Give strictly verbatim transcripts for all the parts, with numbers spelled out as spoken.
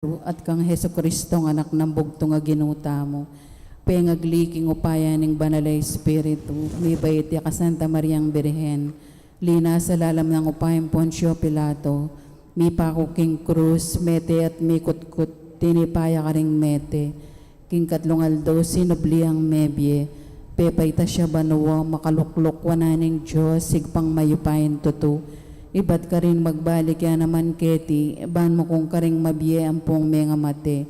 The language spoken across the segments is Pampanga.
Espiritu, at kang Jesucristo, ang Anak nang bugtung a Ginu tamu. Pengagli king upaya ning Banal a Espiritu, mibait ya kang Santa Mariang Birhen, linasa lalam nang upayang Poncio Pilato, mipaku king krus, mete at mikutkut, tinipa ya karing mete. King katlung aldo, sinubli yang mebie, pepaitas ya banua, makalukluk wanan ning Dios, Ibpang mayupayang tutu. Ibat karin magbalik ya naman keti, ban mu kung karing mabie ampong mengamate.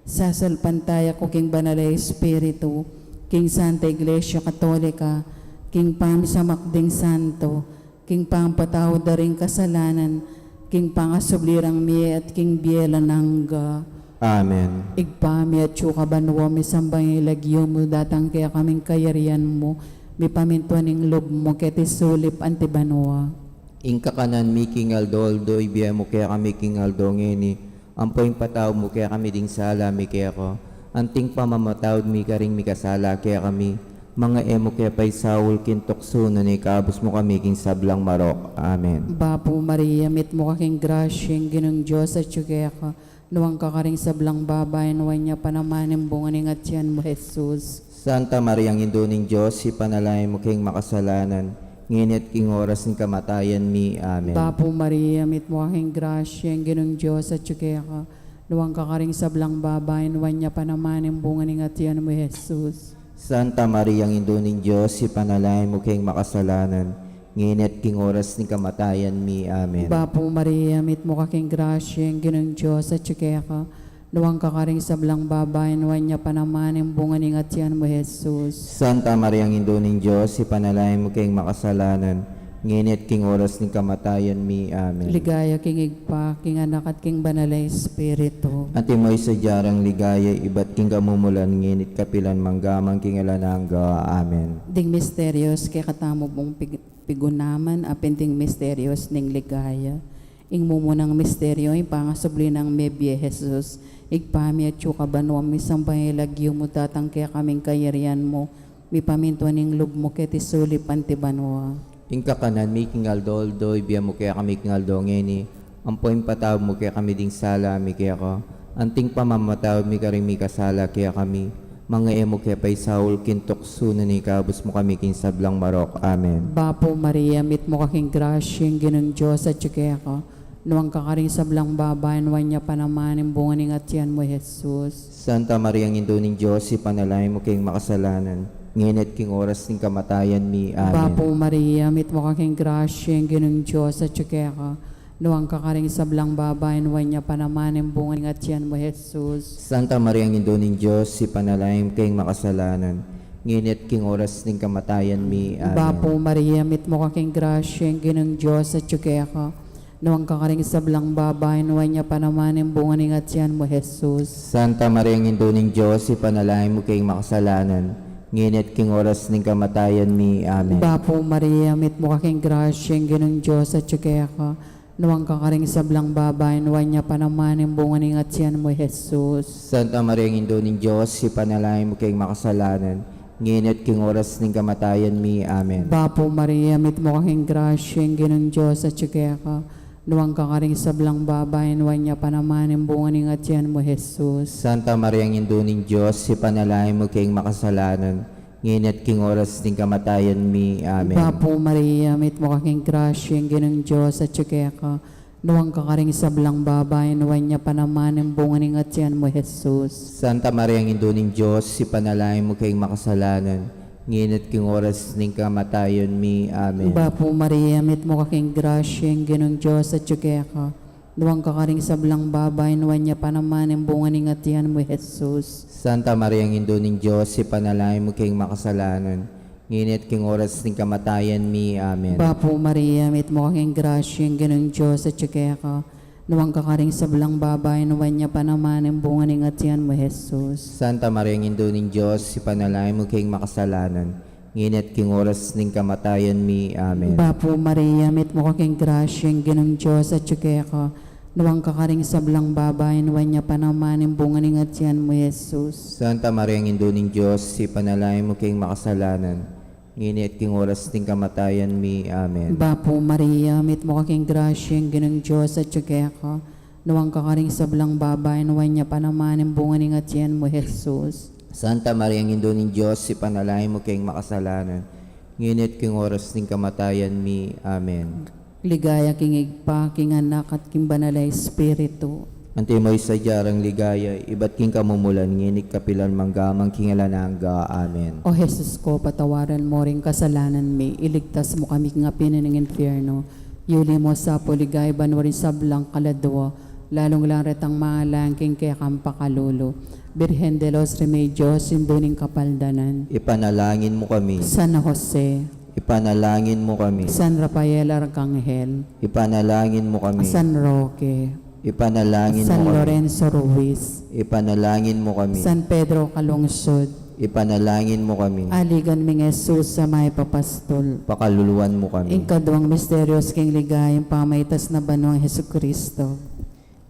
Sasalpantaya ku king Banal a Espiritu, king Santa Iglesia Katolika, king pamisamak ding santo, king pangapatawad da ring kasalanan, king pangasubli rang mie at king bie alang angga. Amen. Ibpa mi, atsu ka banua, misamban ya ing lagyu mu, datang kekami ing kayarian mu, mipamintuan ing lub mu keti sulip anti banua. Ing kakanan mi king aldo-aldo ibie mu kekami king aldo ngeni, ampo ing patawad mu kekami ding sala mi keka, anting pamamatawad mi karing mikasala kekami, manga e mu ke paisaul king tuksu, nune ikabus mu kami king sablang marok. Amen. Bapu Maria, mitmu ka king grasya, ing Ginung Dios atyu keka, nuan ka karing sablang babai, nuan ya pa naman ing bunga ning atian mu, Jesus. Santa Maria, Indu ning Dios, ipanalangin mu keng makasalanan, ngeni at king oras ning kamatayan mi. Amen. Bapu Maria, mitmu ka king grasya, ing Ginung Dios atyu keka, nuan ka karing sablang babai, nuan ya pa naman ing bunga ning atian mu, Jesus. Santa Maria, Indu ning Dios, ipanalangin mu keng makasalanan, ngeni at king oras ning kamatayan mi. Amen. Bapu Maria, mitmu ka king grasya, ing Ginung Dios atyu keka, nuan ka karing sablang babai, nuan ya pa naman ing bunga ning atian mu, Jesus. Santa Maria, Indu ning Dios, ipanalangin mu keng makasalanan, ngeni at king oras ning kamatayan mi. Amen. Ligaya king Ibpa, king Anak, at king Banal a Espiritu. Antimo ing sadya rang ligaya, ibat king kamumulan, ngeni at kapilan man, angga man king alang angga. Amen. Ding misterios kekatamu pung pig-, pigunaman, apin ding misterios ning ligaya. Ing mumunang misterio, ing pangasubli nang mebie Jesus. Ibpa mi, atyu ka banua, misamban ya ing lagyu mu, datang kekami ing kayarian mu, mipamintuan ing lub mu keti sulip anti banua. Ing kakanan mi king aldo-aldo ibie mu kekami king aldo ngeni, ampo ipatawad mu kekami ding sala mi keka, anting pamamatawad mi karing mikasala kekami, manga e mu ke paisaul king tuksu, nune ikabus mu kami king sablang marok. Amen. Bapu Maria, mitmu ka king grasya, ing Ginung Dios atyu keka, nuan ka karing sablang babai, nuan ya pa naman ing bunga ning atian mu, Jesus. Santa Maria, Indu ning Dios, ipanalangin mu keng makasalanan, ngeni at king oras ning kamatayan mi. Amen. Bapu Maria, mitmu ka king grasya, ing Ginung Dios atyu keka, nuan ka karing sablang babai, nuan ya pa naman ing bunga ning atian mu, Jesus. Santa Maria, Indu ning Dios, ipanalangin mu keng makasalanan, ngeni at king oras ning kamatayan mi. Amen. Bapu Maria, mitmu ka king grasya, ing Ginung Dios atyu keka, nuan ka karing sablang babai, nuan ya pa naman ing bunga ning atian mu, Jesus. Santa Maria, Indu ning Dios, ipanalangin mu keng makasalanan, ngeni at king oras ning kamatayan mi. Amen. Bapu Maria, mitmu ka king grasya, ing Ginung Dios atyu keka, nuan ka karing sablang babai, nuan ya pa naman ing bunga ning atian mu, Jesus. Santa Maria, Indu ning Dios, ipanalangin mu keng makasalanan, ngeni at king oras ning kamatayan mi. Amen. Bapu Maria, mitmu ka king grasya, ing Ginung Dios atyu keka, nuan ka karing sablang babai, nuan ya pa naman ing bunga ning atian mu, Jesus. Santa Maria, Indu ning Dios, ipanalangin mu keng makasalanan, ngeni at king oras ning kamatayan mi. Amen. Bapu Maria, mitmu ka king grasya, ing Ginung Dios atyu keka, nuan ka karing sablang babai, nuan ya pa naman ing bunga ning atian mu, Jesus. Santa Maria, Indu ning Dios, ipanalangin mu keng makasalanan, ngeni at king oras ning kamatayan mi. Amen. Bapu Maria, mitmu ka king grasya, ing Ginung Dios atyu keka, nuan ka karing sablang babai, nuan ya pa naman ing bunga ning atian mu, Jesus. Santa Maria, Indu ning Dios, ipanalangin mu keng makasalanan, ngeni at king oras ning kamatayan mi. Amen. Bapu Maria, mitmu ka king grasya, ing Ginung Dios atyu keka, nuan ka karing sablang babai, nuan ya pa naman ing bunga ning atian mu, Jesus. Santa Maria, Indu ning Dios, ipanalangin mu keng makasalanan, ngeni at king oras ning kamatayan mi. Amen. Bapu Maria, mitmu ka king grasya, ing Ginung Dios atyu keka, nuan ka karing sablang babai, nuan ya pa naman ing bunga ning atian mu, Jesus. Santa Maria, Indu ning Dios, ipanalangin mu keng makasalanan, ngeni at king oras ning kamatayan mi. Amen. Bapu Maria, mitmu ka king grasya, ing Ginung Dios atyu keka, Nuan ka karing sablang babai, nuan ya pa naman ing bunga ning atian mu, Jesus. Santa Maria, Indu ning Dios, ipanalangin mu keng makasalanan, ngeni at king oras ning kamatayan mi. Amen. Ligaya king Ibpa, king Anak, at king Banal a Espiritu. Antimo ing sadya rang ligaya, ibat king kamumulan, ngeni at kapilan man, angga man king alang angga. Amen. O Jesus ko, patawaran mu ring kasalanan mi, iligtas mu kami king api ning infierno, yuli mu sa pu king banua ring sablang kaladua, lalung-lalu retang mangalang king kekang pakalulu. Birhen de los Remedios, Indu ning Kapaldanan. Ipanalangin mu kami. San Jose. Ipanalangin mu kami. San Rafael Arcangel. Ipanalangin mu kami. San Roque. Ipanalangin San mu kami. Lorenzo Ruiz. Ipanalangin mu kami. San Pedro Calungsod. Ipanalangin mu kami. Aligan ming Jesus a mayap a pastul. Pakaluluan mu kami. Ing kaduang misteryos king ligaya, ing pamaitas na banuang Jesucristo.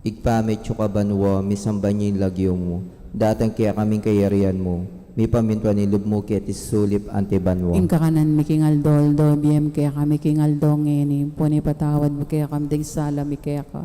Ibpa mi, atsu ka banua, misamban ya ing lagyu mu, datang kekami ing kayarian mu, mipamintuan ing lub mu keti sulip anti banua. Ing kakanan mi king aldo-aldo, ibie mu kekami king aldo ngeni, ampon ipatawad mu kekami ding sala mi keka,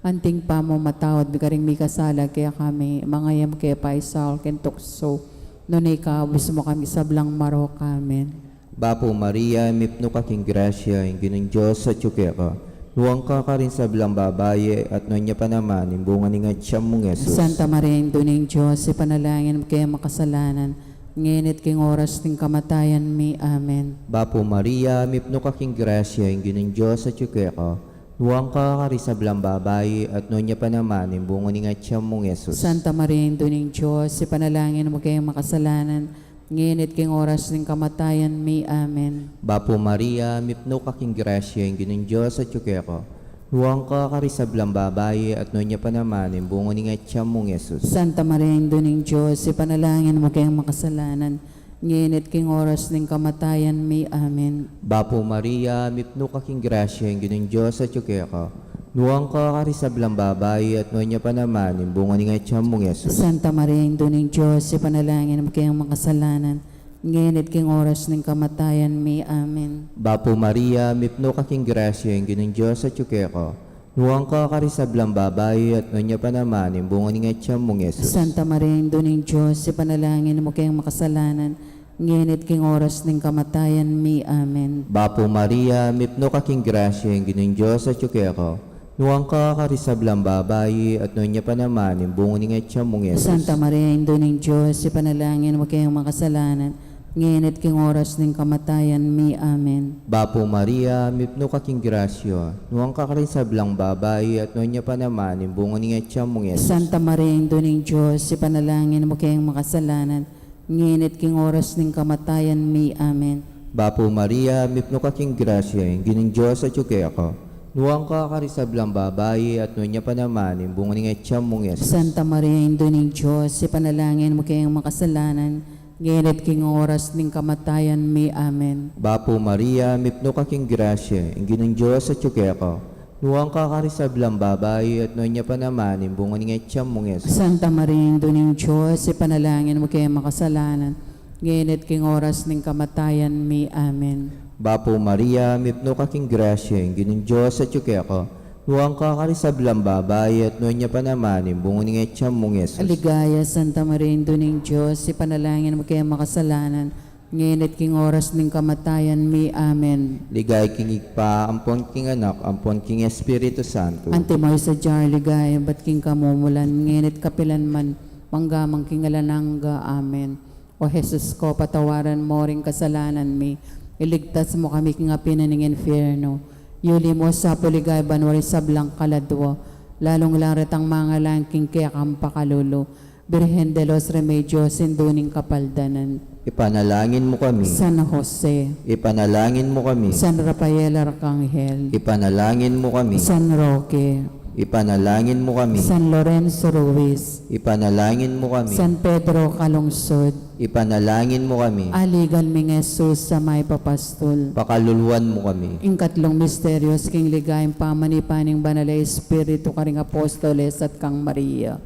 anti ing pamamatawad mi karing mikasala kekami, manga e mu ke paisaul king tuksu, nune ikabus mu kami king sablang marok. Amen. Bapu Maria, mipnu ka king grasya, ing Ginung Dios atyu keka. Nuan ka karing sablang babai, at nuan ya pa naman ing bunga ning atian mung Jesus. Santa Maria, Indu ning Dios, ipanalangin mu keng makasalanan, ngeni at king oras ning kamatayan mi. Amen. Bapu Maria, mipnu ka king grasya, ing Ginung Dios atyu keka. Nuan ka karing sablang babai, at nuan ya pa naman ing bunga ning atian mung Jesus. Santa Maria, Indu ning Dios, ipanalangin mu keng makasalanan, ngeni at king oras ning kamatayan mi. Amen. Bapu Maria, mipnu ka king grasya, ing Ginung Dios atyu keka. Nuan ka karing sablang babai, at nuan ya pa naman ing bunga ning atian mung Jesus. Santa Maria, Indu ning Dios, ipanalangin mu keng makasalanan, ngeni at king oras ning kamatayan mi. Amen. Bapu Maria, mipnu ka king grasya, ing Ginung Dios atyu keka. Nuan ka karing sablang babai, at nuan ya pa naman ing bunga ning atian mung Jesus. Santa Maria, Indu ning Dios, ipanalangin mu keng makasalanan, ngeni at king oras ning kamatayan mi. Amen. Bapu Maria, mipnu ka king grasya, ing Ginung Dios atyu keka. Nuan ka karing sablang babai, at nuan ya pa naman ing bunga ning atian mung Jesus. Santa Maria, Indu ning Dios, ipanalangin mu keng makasalanan, ngeni at king oras ning kamatayan mi. Amen. Bapu Maria, mipnu ka king grasya, ing Ginung Dios atyu keka. Nuan ka karing sablang babai, at nuan ya pa naman ing bunga ning atian mung Jesus. Santa Maria, Indu ning Dios, ipanalangin mu keng makasalanan, ngeni at king oras ning kamatayan mi. Amen. Bapu Maria, mipnu ka king grasya, nuan ka karing sablang babai, at nuan ya pa naman ing bunga ning atian mung Jesus. Santa Maria, Indu ning Dios, ipanalangin mu keng makasalanan, ngeni at king oras ning kamatayan mi. Amen. Bapu Maria, mipnu ka king grasya, ing Ginung Dios atyu keka. Nuan ka karing sablang babai, at nuan ya pa naman ing bunga ning atian mung Jesus. Santa Maria, Indu ning Dios, ipanalangin mu keng makasalanan, ngeni at king oras ning kamatayan mi. Amen. Bapu Maria, mipnu ka king grasya, ing Ginung Dios atyu keka. Nuan ka karing sablang babai, at nuan ya pa naman ing bunga ning atian mung Jesus. Santa Maria, Indu ning Dios, ipanalangin mu keng makasalanan, ngeni at king oras ning kamatayan mi. Amen. Bapu Maria, mipnu ka king grasya, ing Ginung Dios atyu keka. Nuan ka karing sablang babai, at nuan ya pa naman ing bunga ning atian mung Jesus. Ligaya, Santa Maria, Indu ning Dios, ipanalangin mu keng makasalanan, ngeni at king oras ning kamatayan mi. Amen. Ligaya king Ibpa, ampon king Anak, ampon king Espiritu Santo. Antimo ing sadya rang ligaya, ibat king kamumulan, ngeni at kapilan man, angga man king alang angga. Amen. O Jesus ko, patawaran mu ring kasalanan mi, iligtas mu kami king api na ning infierno, yuli mu sa pu king banua ring sablang kaladua, lalung-lalu retang mangalang king kekang pakalulu, Birhen de los Remedios, Indu ning Kapaldanan. Ipanalangin mu kami. San Jose. Ipanalangin mu kami. San Rafael Arcangel. Ipanalangin mu kami. San Roque. Ipanalangin mu kami. San Lorenzo Ruiz. Ipanalangin mu kami. San Pedro Calungsod. Ipanalangin mu kami. Aligan ming Jesus a mayap a pastul. Pakaluluan mu kami. Ing katlung misteryos king ligaya, ing pamanipa ning Banal a Espiritu karing apostoles at kang Maria.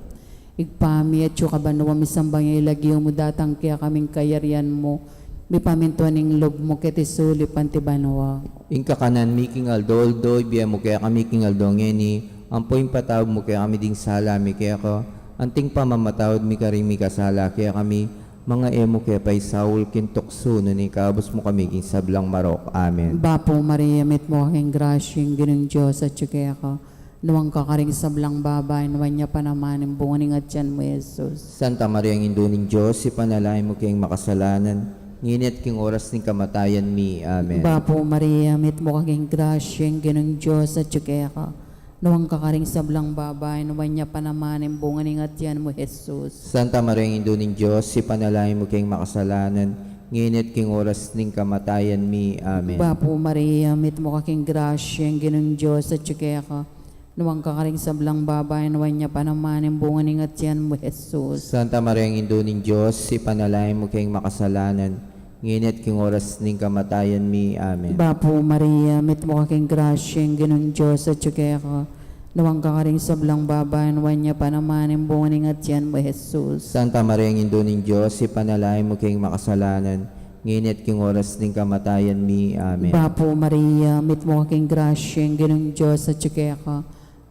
Ibpa mi, atsu ka banua, misamban ya ing lagyu mu, datang kekami ing kayarian mu, mipamintuan ing lub mu keti sulip anti banua. Ing kakanan mi king aldo-aldo, ibie mu kekami king aldo ngeni, Ampo ipatawad mu kekami ding sala mi keka, anti ing pamamatawad mi karing mikasala kekami, manga e mu ke paisaul king tuksu, nune ikabus mu kami king sablang marok. Amen. Bapu Maria, mitmu ka king grasya, ing Ginung Dios atyu keka. Nuan ka karing sablang babai, nuan ya pa naman ing bunga ning atian mu, Jesus. Santa Maria, Indu ning Dios, ipanalangin mu keng makasalanan, ngeni at king oras ning kamatayan mi. Amen. Bapu Maria, mitmu ka king grasya, ing Ginung Dios atyu keka. Nuan ka karing sablang babai, nuan ya pa naman ing bunga ning atian mu, Jesus. Santa Maria, Indu ning Dios, ipanalangin mu keng makasalanan, ngeni at king oras ning kamatayan mi. Amen. Bapu Maria, mitmu ka king grasya, ing Ginung Dios atyu keka. Nuan ka karing sablang babai, nuan ya pa naman ing bunga ning atian mu, Jesus. Santa Maria, Indu ning Dios, ipanalangin mu keng makasalanan, ngeni at king oras ning kamatayan mi. Amen. Bapu Maria, mitmu ka king grasya, ing Ginung Dios atyu keka. Nuan ka karing sablang babai, nuan ya pa naman ing bunga ning atian mu, Jesus. Santa Maria, Indu ning Dios, ipanalangin mu keng makasalanan, ngeni at king oras ning kamatayan mi. Amen. Bapu Maria, mitmu ka king grasya, ing Ginung Dios atyu keka.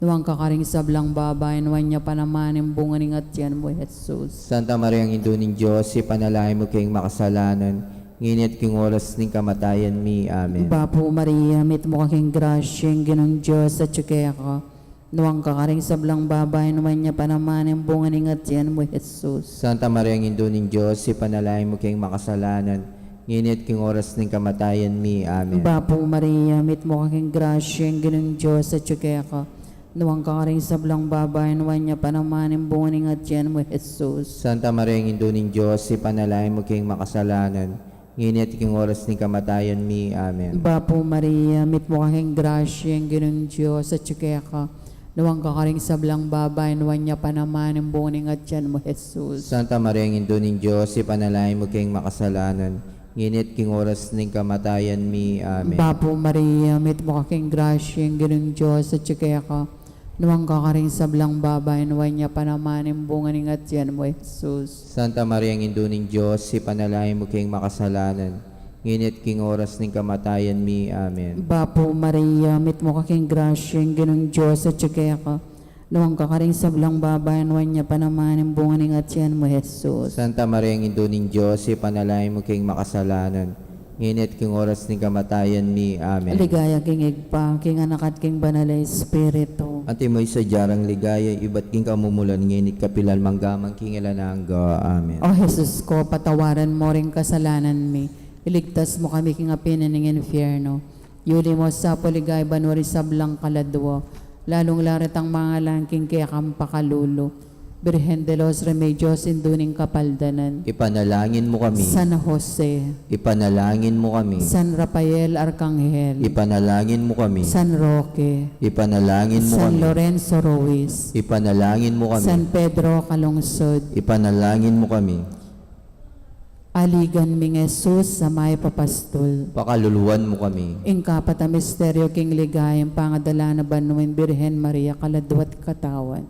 Nuan ka karing sablang babai, nuan ya pa naman ing bunga ning atian mu, Jesus. Santa Maria, Indu ning Dios, ipanalangin mu keng makasalanan, ngeni at king oras ning kamatayan mi. Amen. Bapu Maria, mitmu ka king grasya, ing Ginung Dios atyu keka. Nuan ka karing sablang babai, nuan ya pa naman ing bunga ning atian mu, Jesus. Santa Maria, Indu ning Dios, ipanalangin mu keng makasalanan, ngeni at king oras ning kamatayan mi. Amen. Bapu Maria, mitmu ka king grasya, ing Ginung Dios atyu keka. Nuan ka karing sablang babai, nuan ya pa naman ing bunga ning atian mu, Jesus. Santa Maria, Indu ning Dios, ipanalangin mu keng makasalanan, ngeni at king oras ning kamatayan mi. Amen. Bapu Maria, mitmu ka king grasya, ing Ginung Dios atyu keka. Nuan ka karing sablang babai, nuan ya pa naman ing bunga ning atian mu, Jesus. Santa Maria, Indu ning Dios, ipanalangin mu keng makasalanan, ngeni at king oras ning kamatayan mi. Amen. Bapu Maria, mitmu ka king grasya, ing Ginung Dios atyu keka. Nuan ka karing sablang babai, nuan ya pa naman ing bunga ning atian mu, Jesus. Santa Maria, Indu ning Dios, ipanalangin mu keng makasalanan, ngeni at king oras ning kamatayan mi. Amen. Bapu Maria, mitmu ka king grasya, ing Ginung Dios atyu keka. Nuan ka karing sablang babai, nuan ya pa naman ing bunga ning atian mu, Jesus. Santa Maria, Indu ning Dios, ipanalangin mu keng makasalanan, ngeni at king oras ning kamatayan mi. Amen. Ligaya king Ibpa, king Anak, at king Banal a Espiritu. Antimo ing sadya rang ligaya, ibat king kamumulan, ngeni at kapilan man, angga man king alang angga. Amen. O Jesus ko, patawaran mu ring kasalanan mi, iligtas mu kami king api ning infierno, yuli mu sa pu king ligaya banua ring sablang kaladua, lalung-lalu retang mangailangan king kekang pakalulu. Birhen de los Remedios, Indu ning Kapaldanan. Ipanalangin mu kami. San Jose. Ipanalangin mu kami. San Rafael Arkanghel. Ipanalangin mu kami. San Roque. Ipanalangin mu kami. San Lorenzo Ruiz. Ipanalangin mu kami. San Pedro Calungsod. Ipanalangin mu kami. Aligan ming Jesus a mayap a pastul. Pakaluluan mu kami. Ing kapat a misteryo king ligaya, ing pangadala na banua ning Birhen Maria, kaladua at katawan.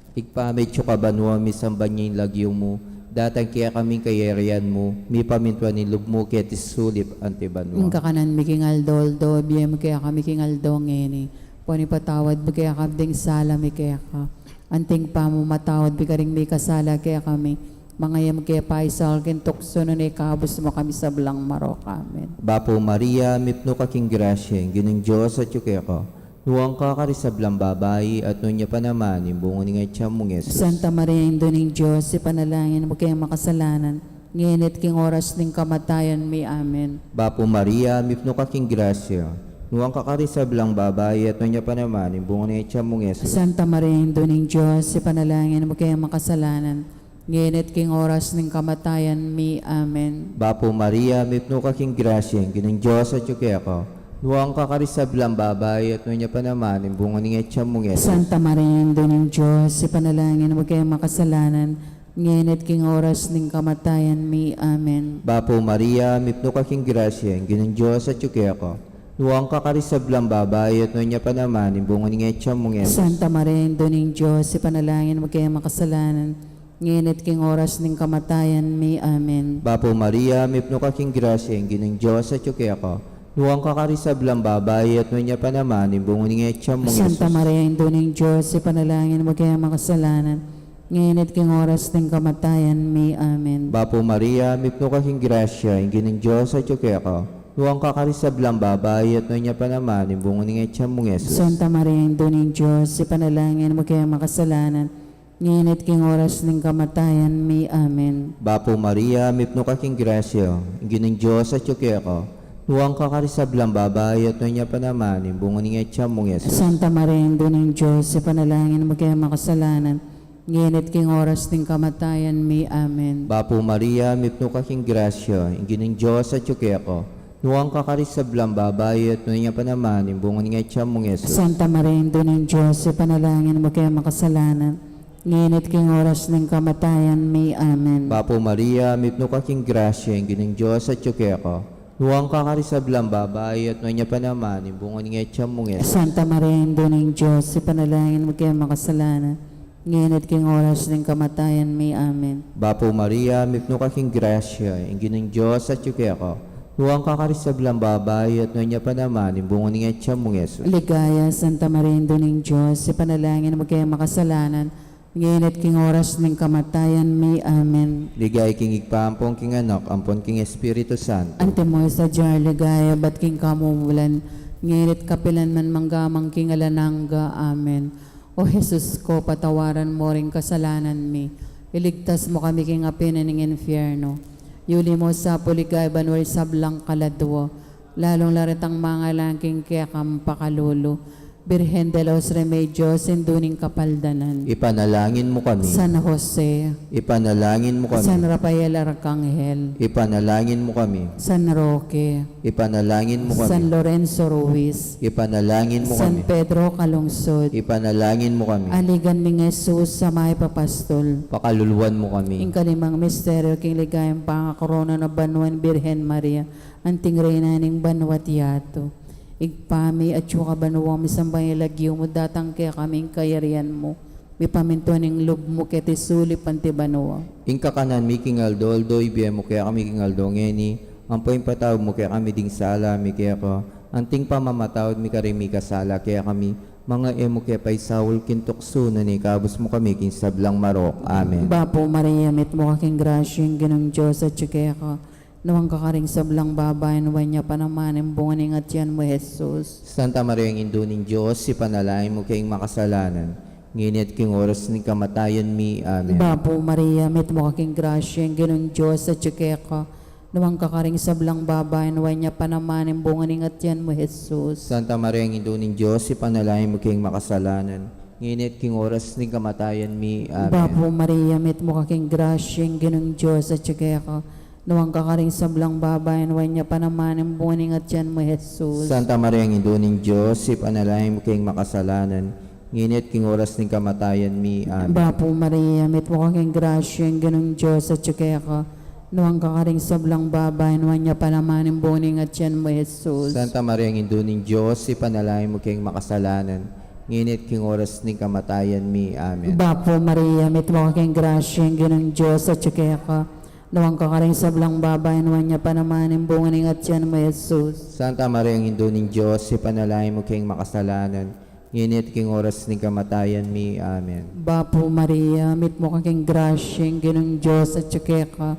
Ibpa mi, atsu ka banua, misamban ya ing lagyu mu, datang kekami ing kayarian mu, mipamintuan ing lub mu keti sulip anti banua. Ing kakanan mi king aldo-aldo, ibie mu kekami king aldo ngeni. Ampon ipatawad mu kekami ding sala mi keka, anti ing pamamatawad mi karing mikasala kekami. Manga e mu ke paisaul king tuksu, nune ikabus mu kami sablang marok. Amen. Bapu Maria, mipnu ka king grasya, ing Ginung Dios atyu keka. Nuan ka karing sablang babai, at nuan ya pa naman ing bunga ning atyan mung Jesus. Santa Maria, Indu ning Dios, ipanalangin mu keng makasalanan, ngeni at king oras ning kamatayan mi. Amen. Bapu Maria, mipnu ka king grasya, nuan ka karing sablang babai, at nuan ya pa naman ing bunga ning atyan mung Jesus. Santa Maria, Indu ning Dios, ipanalangin mu keng makasalanan, ngeni at king oras ning kamatayan mi. Amen. Bapu Maria, mipnu ka king grasya, ing Ginung Dios atyu keka. Nuan ka karing sablang babai, at nuan ya pa naman ing bunga ning atyan mung Jesus. Santa Maria, Indu ning Dios, ipanalangin mu keng makasalanan, ngeni at king oras ning kamatayan mi. Amen. Bapu Maria, mipnu ka king grasya, ing Ginung Dios atyu keka. Nuan ka karing sablang babai, at nuan ya pa naman ing bunga ning atyan mung Jesus. Santa Maria, Indu ning Dios, ipanalangin mu keng makasalanan, ngeni at king oras ning kamatayan mi. Amen. Bapu Maria, mipnu ka king grasya, ing Ginung Dios atyu keka. Nuan ka karing sablang babai, at nuan ya pa naman ing bunga ning atian mu, Santa Jesus. Maria, Indu ning Dios, ipanalangin mu keng makasalanan, ngeni at king oras ning kamatayan mi. Amen. Bapu Maria, mipnu ka king grasya, ing Ginung Dios atyu keka. Nuan ka karing sablang babai, at nuan ya pa naman ing bunga ning atian mu, Jesus. Santa Maria, Indu ning Dios, ipanalangin mu keng makasalanan, ngeni at king oras ning kamatayan mi. Amen. Bapu Maria, mipnu ka king grasya, ing Ginung Dios atyu keka. Nuan ka karing sablang babai, at nuan ya pa naman ing bunga ning atian mu, Jesus. Santa Maria, Indu ning Dios, ipanalangin mu keng makasalanan, ngeni at king oras ning kamatayan mi. Amen. Bapu Maria, mipnu ka king grasya, ing Ginung Dios atyu keka. Nuan ka karing sablang babai, at nuan ya pa naman ing bunga ning atian mu, Jesus. Santa Maria, Indu ning Dios, ipanalangin mu keng makasalanan, ngeni at king oras ning kamatayan mi. Amen. Bapu Maria, mipnu ka king grasya, ing Ginung Dios atyu keka. Nuan ka karing sablang babai, at nuan ya pa naman ing bunga ning atian mu, Jesus. Santa Maria, Indu ning Dios, ipanalangin mu keng makasalanan, ngeni at king oras ning kamatayan mi. Amen. Bapu Maria, mipnu ka king grasya, ing Ginung Dios atyu keka. Nuan ka karing sablang babai, at nuan ya pa naman ing bunga ning atian mu, Jesus. Ligaya, Santa Maria, Indu ning Dios, ipanalangin mu keng makasalanan, ngeni at king oras ning kamatayan mi. Amen. Ligaya king Ibpa, ampon king Anak, ampon king Espiritu Santo. Antimo ing sadya ligaya, ibat king kamumulan, ngeni at kapilan man, mangga man king alang angga. Amen. O Jesus ko, patawaran mo ring kasalanan mi, iligtas mo kami king api na ning infierno, yuli mo sa pu king ligaya banua ring sablang kaladua, lalung la retang mangailangan king kekang pakalulu. Virgen de los Remedios, Indu ning Kapaldanan, ipanalangin mu kami. San Jose, ipanalangin mu kami. San Rafael Arcangel, ipanalangin mu kami. San Roque, ipanalangin mu kami. San Lorenzo Ruiz, ipanalangin mu kami. San Pedro Calungsod, ipanalangin mu kami. Aligan ning Jesus a mayap a pastol, pakaluluan mu kami. Ing kalimang misteryo king ligayang pangakorona na banua ning Birhen Maria, anting Reyna ning banua at yatu. Ibpa mi, atsu ka banua, misamban ya ing lagyu mu, datang kekami ing kayarian mu, mipamintuan ing lub mu keti sulip anti banua. Ing kakanan mi king aldo-aldo ibie mu kekami king aldo ngeni, ampo ipatawad mu kekami ding sala mi keka, anting pamamatawad mi karing mikasala kekami, manga e mu ke paisaul king tuksu, nune ikabus mu kami king sablang marok. Amen. Bapu Maria, mitmu ka king grasya, ing Ginung Dios atyu keka. Nuan ka karing sablang babai, nuan ya pa naman ing bunga ning atian mu, Jesus. Santa Maria, Indu ning Dios, ipanalangin mu keng makasalanan, ngeni at king oras ning kamatayan mi. Amen. Bapu Maria, mitmu ka king grasya, ing Ginung Dios atyu keka. Nuan ka karing sablang babai, nuan ya pa naman ing bunga ning atian mu, Jesus. Santa Maria, Indu ning Dios, ipanalangin mu keng makasalanan, ngeni at king oras ning kamatayan mi. Amen. Bapu Maria, mitmu ka king grasya, ing Ginung Dios atyu keka. Nuan ka karing sablang babai, nuan ya pa naman ing bunga ning atian mu, Jesus. Santa Maria, Indu ning Dios, ipanalangin mu keng makasalanan, ngeni at king oras ning kamatayan mi. Amen. Bapu Maria, mitmu ka king grasya, ing Ginung Dios atyu keka. Nuan ka karing sablang babai, nuan ya pa naman ing bunga ning atian mu, Jesus. Santa Maria, Indu ning Dios, ipanalangin mu keng makasalanan, ngeni at king oras ning kamatayan mi. Amen. Bapu Maria, mitmu ka king grasya, ing Ginung Dios atyu keka. Nuan ka karing sablang babai, nuan ya pa naman ing bunga ning atian mu, Jesus. Santa Maria, Indu ning Dios, ipanalangin mu keng makasalanan, ngeni at king oras ning kamatayan mi. Amen. Bapu Maria, mitmu ka king grasya, ing Ginung Dios atyu keka.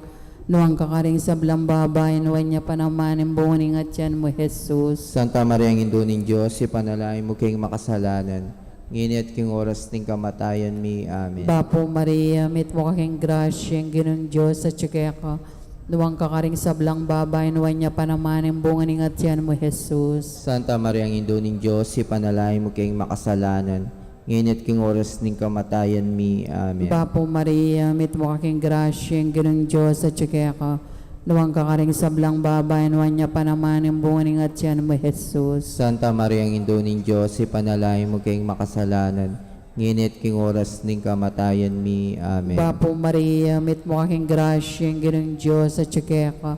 Nuan ka karing sablang babai, nuan ya pa naman ing bunga ning atian mu, Jesus. Santa Maria, Indu ning Dios, ipanalangin mu keng makasalanan, ngeni at king oras ning kamatayan mi. Amen. Bapu Maria, mitmu ka king grasya, ing Ginung Dios atyu keka. Nuan ka karing sablang babai, nuan ya pa naman ing bunga ning atian mu, Jesus. Santa Maria, Indu ning Dios, ipanalangin mu keng makasalanan, ngeni at king oras ning kamatayan mi. Amen. Bapu Maria, mitmu ka king grasya, ing Ginung Dios atyu keka. Nuan ka karing sablang babai, nuan ya pa naman ing bunga ning atian mu, Jesus. Santa Maria, Indu ning Dios, ipanalangin mu keng makasalanan, ngeni at king oras ning kamatayan mi. Amen. Bapu Maria, mitmu ka king grasya, ing Ginung Dios atyu keka.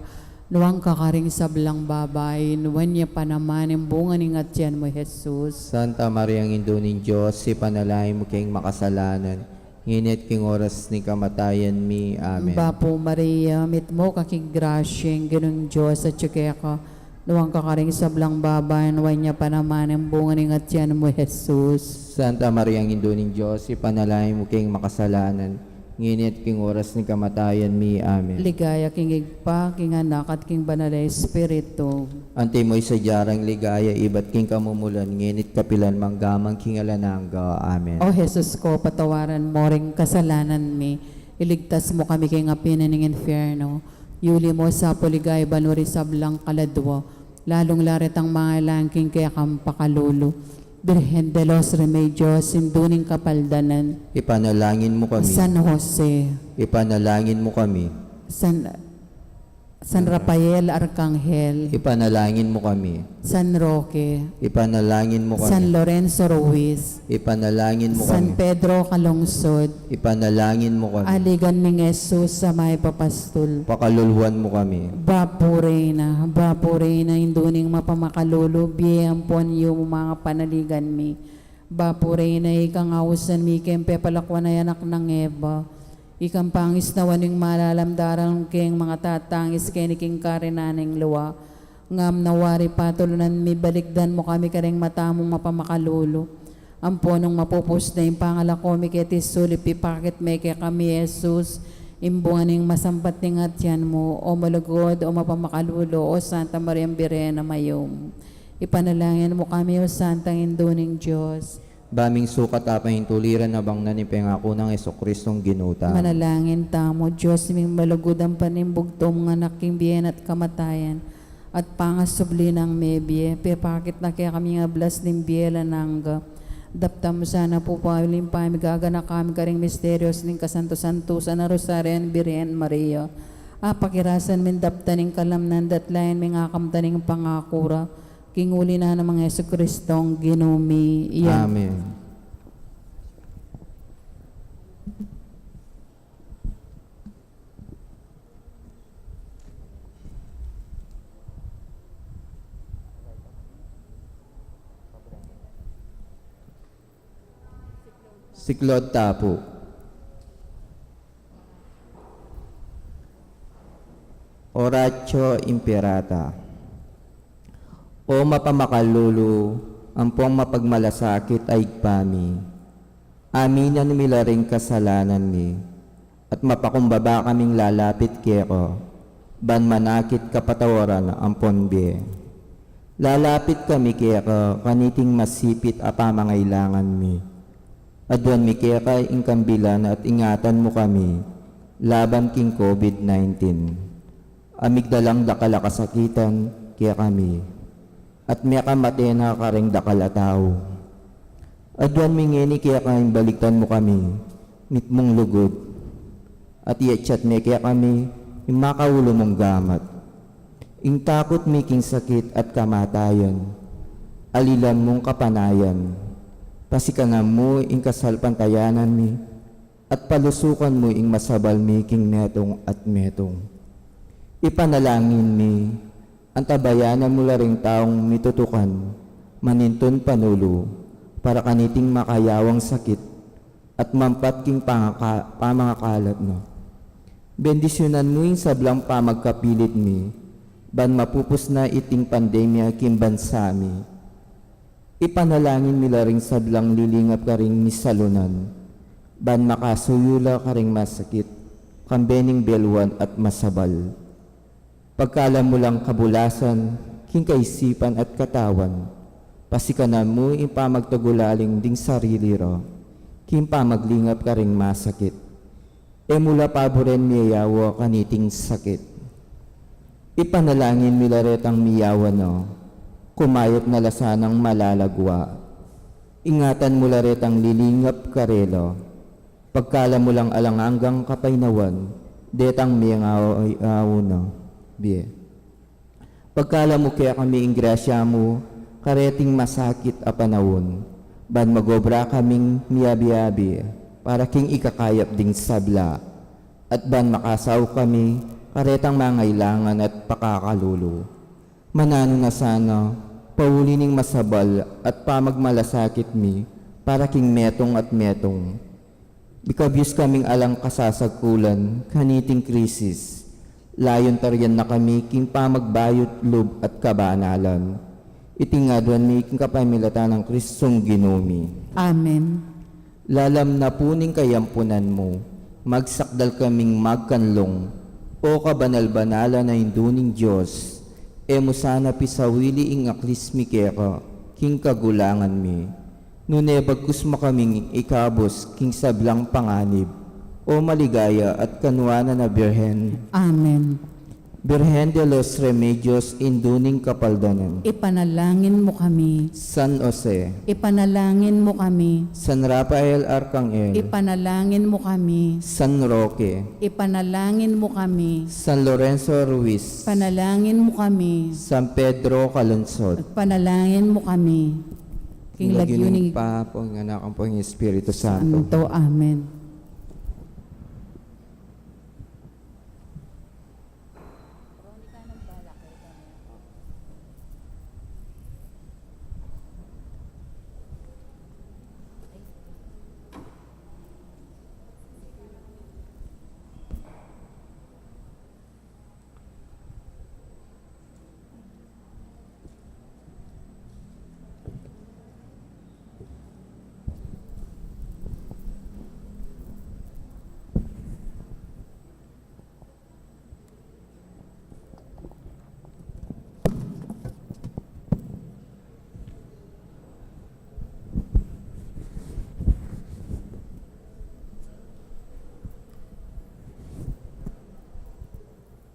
Nuan ka karing sablang babai, nuan ya pa naman ing bunga ning atian mu, Jesus. Santa Maria, Indu ning Dios, ipanalangin mu keng makasalanan, ngeni at king oras ning kamatayan mi. Amen. Bapu Maria, mitmu ka king grasya, ing Ginung Dios atyu keka. Nuan ka karing sablang babai, nuan ya pa naman ing bunga ning atian mu, Jesus. Santa Maria, Indu ning Dios, ipanalangin mu keng makasalanan, ngeni at king oras ning kamatayan mi. Amen. Ligaya king Ibpa, king Anak, at king Banal a Espiritu. Antimo ing sadya rang ligaya ibat king kamumulan, ngeni at kapilan man, angga man king alang angga. Amen. O Jesus ko, patawaran mu ring kasalanan mi, iligtas mu kami king api na ning infierno, yuli mu sa purigayo ing banua ring sablang kaladua, lalung-lalu retang mangailangan king kekang pakalulu. Birhen de los Remedios, Indu ning Kapaldanan. Ipanalangin mu kami. San Jose. Ipanalangin mu kami. San, San Rafael Arkanghel. Ipanalangin mu kami. San Roque. Ipanalangin mu kami. San Lorenzo Ruiz. Ipanalangin mu kami. San Pedro Calungsod. Ipanalangin mu kami. Aligan ming Jesus a mayap a pastul. Pakaluluan mu kami. Bapu Reyna, Bapu Reyna, Indu ning mapamakalulu, bie ampon yumu, manga panaligan mi. Bapu Reyna, ikang ausan mi keng pepalakuan a anak nang Eva, ikang pangisnawan ning malalam daralung keng mangatatangis keni king karinan ning lua. Ngam na wari patulunan mi, balikdan mu kami karing mata mung mapamakalulu. Ampo nung mapupus na ing pangalako mi keti sulip, ipakit me kekami i Jesus, ing bunga ning masampat ning atian mu. O malugud, o mapamakalulu, o Santa Mariang Birhen a mayum, ipanalangin mu kami, o Santang Indu ning Dios. Ba ming sukat a paintuliran a bangnan ing pengaku nang Jesucristong Ginu tamu. Manalangin tamu. Dios ming malugud, ampo ning bugtung mung Anak king bie na at kamatayan, at pangasubli nang mebie, pepakit na kekami ing ablas ning bie alang angga. Daptan mu sana pu pauli ing pamigaganaka mi karing misterios ning kasantu-santusan a Rosaryo ning Birhen Maria. Apakirasan ming daptan ing kalamnan da at layan ming akamtan ing pangaku ra. King uli na nang Jesucristong Ginu mi. Amen. Siklaud ta pu. Oratio Imperata. O mapamakalulu, ampong mapagmalasakit a Ibpa mi, aminan mi la ring kasalanan mi, at mapakumbaba kaming lalapit keka, ban manakit kapatawaran ampon bie. Lalapit kami keka kaniting masipit a pamangailangan mi. Aduan mi keka ing kambilan at ingatan mu kami laban king COVID nineteen. A migdalang dakal a kasakitan kekami, at mekamate na karing dakal a tau. Aduan mi ngeni keka ing balikdan mu kami mitmung lugud, at iyatyat me kekami ing makaulu mung gamat. Ing takut mi king sakit at kamatayan, alilan mung kapanayan, pasikanan mu ing kasalpantayanan mi, at palusukan mu ing masabal mi king metung at metung. Ipanalangin mi, antabayanan mu la ring taung mitutukan manintun panulu para kaniting makayawang sakit at mampat king pangaka-, pamangakalat na. Bendisyunan mu ing sablang pamagkapilit mi, ban mapupus na iting pandemya king bansa mi. Ipanalangin mi la ring sablang lilingap karing misalunan, ban makasuyu la karing masakit, kambe ning beluan at masabal. Pagkalam mu lang kabulasan king kaisipan at katawan, pasikanan mu ing pamagtagulaling ding sarili ra king pamaglingap karing masakit. E mu la paburen miyayawa kaniting sakit. Ipanalangin mi la retang miyawa na, kumayap na la sanang malalagwa. Ingatan mu la retang lilingap karela. Pagkalam mu lang alang anggang kapaynawan detang mengayaw na bie. Pagkalam mu kekami ing grasya mu kareting masakit a panaun, ban magobra kaming miyabi-yabi para king ikakayap ding sabla, at ban makasaup kami karetang mangailangan at pakakalulu. Mananu na sana, pauli ning masabal at pamagmalasakit mi para king metung at metung. Mikabyus kaming alang kasasagkulan kaniting krisis, Layun tarian na kami king pamagbayu't lub at kabanalan. Iti ngan aduan mi king kapamilatan nang Kristong Ginu mi. Amen. Lalam na pu ning kayampunan mu, magsakdal kaming magkanlung, O kabanal-banalan a Indu ning Dios, e mu sana pisawili ing aklis mi keka, king kagulangan mi. Nune bagkus mu kaming ikabus king sablang panganib, O maligaya at kanuanan a Birhen. Amen. Birhen de los Remedios, Indu ning Kapaldanan. Ipanalangin mu kami. San Jose. Ipanalangin mu kami. San Rafael Arcangel. Ipanalangin mu kami. San Roque. Ipanalangin mu kami. San Lorenzo Ruiz. Panalangin mu kami. San Pedro Calungsod. Panalangin mu kami. King lagyu ning Ibpa, ampo ning Anak, ampo ning Espiritu Santo. Santo. Amen.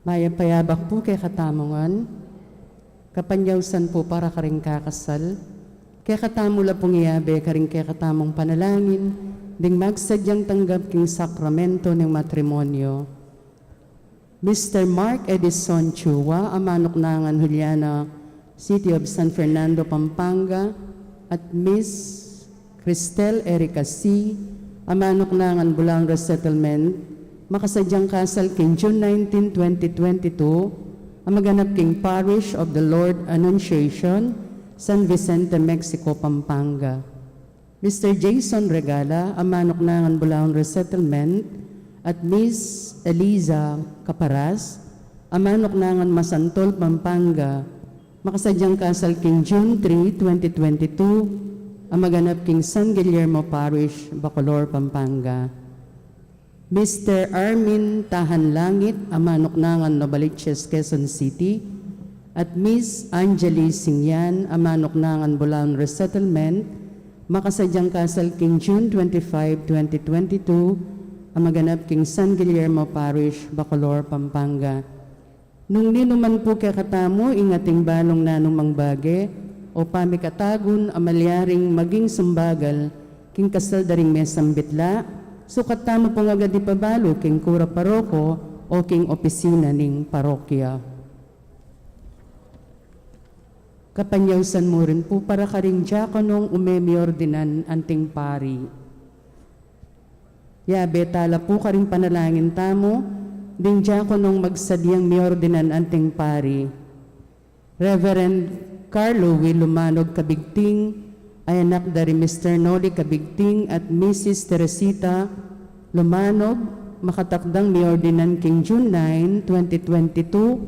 Mayap a yabak pu kekatamu ngan. Kapanyausan pu para karing kakasal. Kekatamu la pung iyabe karing kekatamung panalangin ding magsadyang tanggap king sakramento ning matrimonyo. Mister Mark Edison Chua, a manuknangan Juliana, City of San Fernando, Pampanga, at Miss Cristel Erica C, a manuknangan Bulaon Resettlement, makasadyang kasal king June nineteen, twenty twenty-two, a maganap king Parish of the Lord Annunciation, San Vicente, Mexico, Pampanga. Mister Jason Regala, a manuknangan Bulaon Resettlement, at Miss Eliza Caparas, a manuknangan Masantol, Pampanga, makasadyang kasal king June three, twenty twenty-two, a maganap king San Guillermo Parish, Bacolor, Pampanga. Mister Armin Tahan Langit, a manuknangan Novaliches, Quezon City, at Miss Angeli Singyan, a manuknangan Bulaon Resettlement, makasadyang kasal king June twenty-five, twenty twenty-two, a maganap king San Guillermo Parish, Bacolor, Pampanga. Nung ninuman pu kekatamu ing ating balung nanumang bage o pamikatagun a malyaring maging sumbagal king kasal da ring mesambitla, sukat tamu pung agad ipabalu king kura paroko o king opisina ning parokya. Kapanyausan mu rin pu para karing diakonong ume miordinan anting pari. Yabe tala pu karing panalangin tamu ding diakonong magsadyang miordinan anting pari. Reverend Carlo W. Lumanog Cabigting, a anak da ri Mister Noli Cabigting at Missus Teresita Lumanog, makatakdang miordinan king June nine, twenty twenty-two,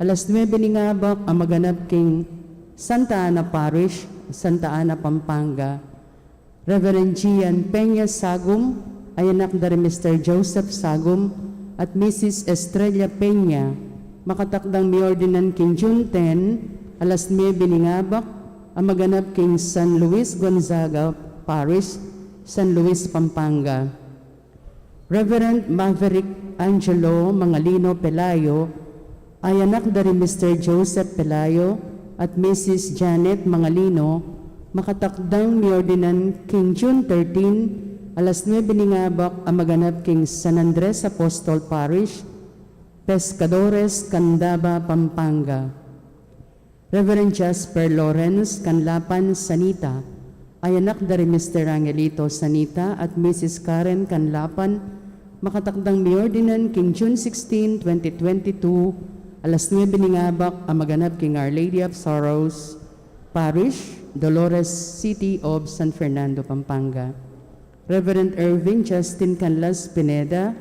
alas nuebe ning abak, a maganap king Santa Ana Parish, Santa Ana, Pampanga. Reverend Gian Peña Sagum, a anak da ri Mister Joseph Sagum at Missus Estrella Peña, makatakdang miordinan king June ten, alas nuebe ning abak, a maganap king San Luis Gonzaga Parish, San Luis, Pampanga. Reverend Maverick Angelo Mangalino Pelayo, a anak da ri Mister Joseph Pelayo at Missus Janet Mangalino, makatakdang miordinan king June thirteen, alas nuebe ning abak, a maganap king San Andres Apostol Parish, Pescadores, Candaba, Pampanga. Reverend Jasper Lawrence Canlapan Sanita, a anak da ri Mister Angelito Sanita at Missus Karen Canlapan, makatakdang miordinan king June sixteen, twenty twenty-two, alas nuebe ning abak, a maganap king Our Lady of Sorrows Parish, Dolores, City of San Fernando, Pampanga. Reverend Erwin Justin Canlas Pineda,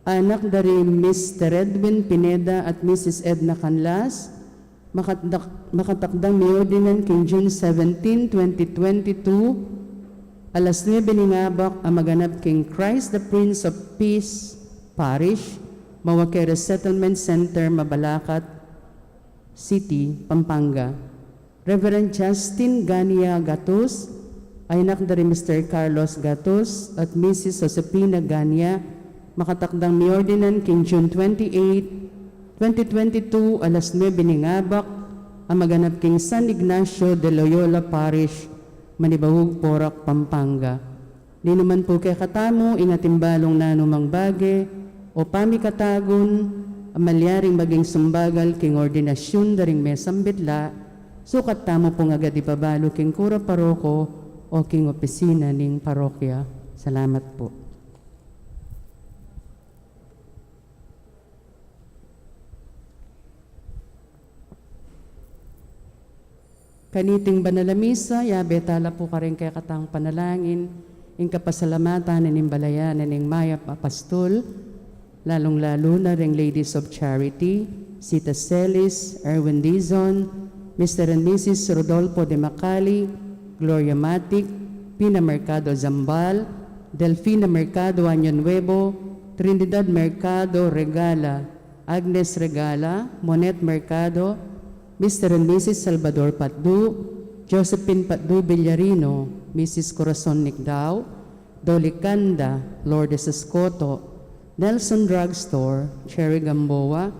Anak da ri Mister Edwin Pineda at Missus Edna Canlas, makatak-, makatakdang miordinan king June seventeen, twenty twenty-two, alas nuebe ning abak a maganap king Christ the Prince of Peace Parish, Mawake Resettlement Center, Mabalacat City, Pampanga. Reverend Justin Gania Gatus, anak da ri Mister Carlos Gatus at Missus Josefina Gania, makatakdang miordinan king June twenty-eight, twenty twenty-two, alas nuebe ning abak, a maganap king San Ignacio de Loyola Parish, Manibaug, Porac, Pampanga. Ninuman pu kekatamu ing atin balung nanumang bage o pamikatagun a malyaring maging sumbagal king ordinasyun da ring mesang bidla, sukat tamu pung agad ibabalu king kura paroko o king opisina ning parokya. Salamat pu. Kaniting banal a misa, yabe tala pu karing kekatang panalangin ing kapasalamatan ning balayan ning mayap a pastul, lalung-lalu na ring Ladies of Charity, Sita Celis, Erwin Dizon, Mister and Missus Rodolfo de Macali, Gloria Matic, Pina Mercado Zambal, Delfina Mercado Año Nuevo, Trinidad Mercado Regala, Agnes Regala, Monet Mercado, Mister and Missus Salvador Patdu, Josephine Patdu Villarino, Missus Corazon Nicdao, Dolicanda, Lourdes Escoto, Nelson Drugstore, Cherry Gamboa,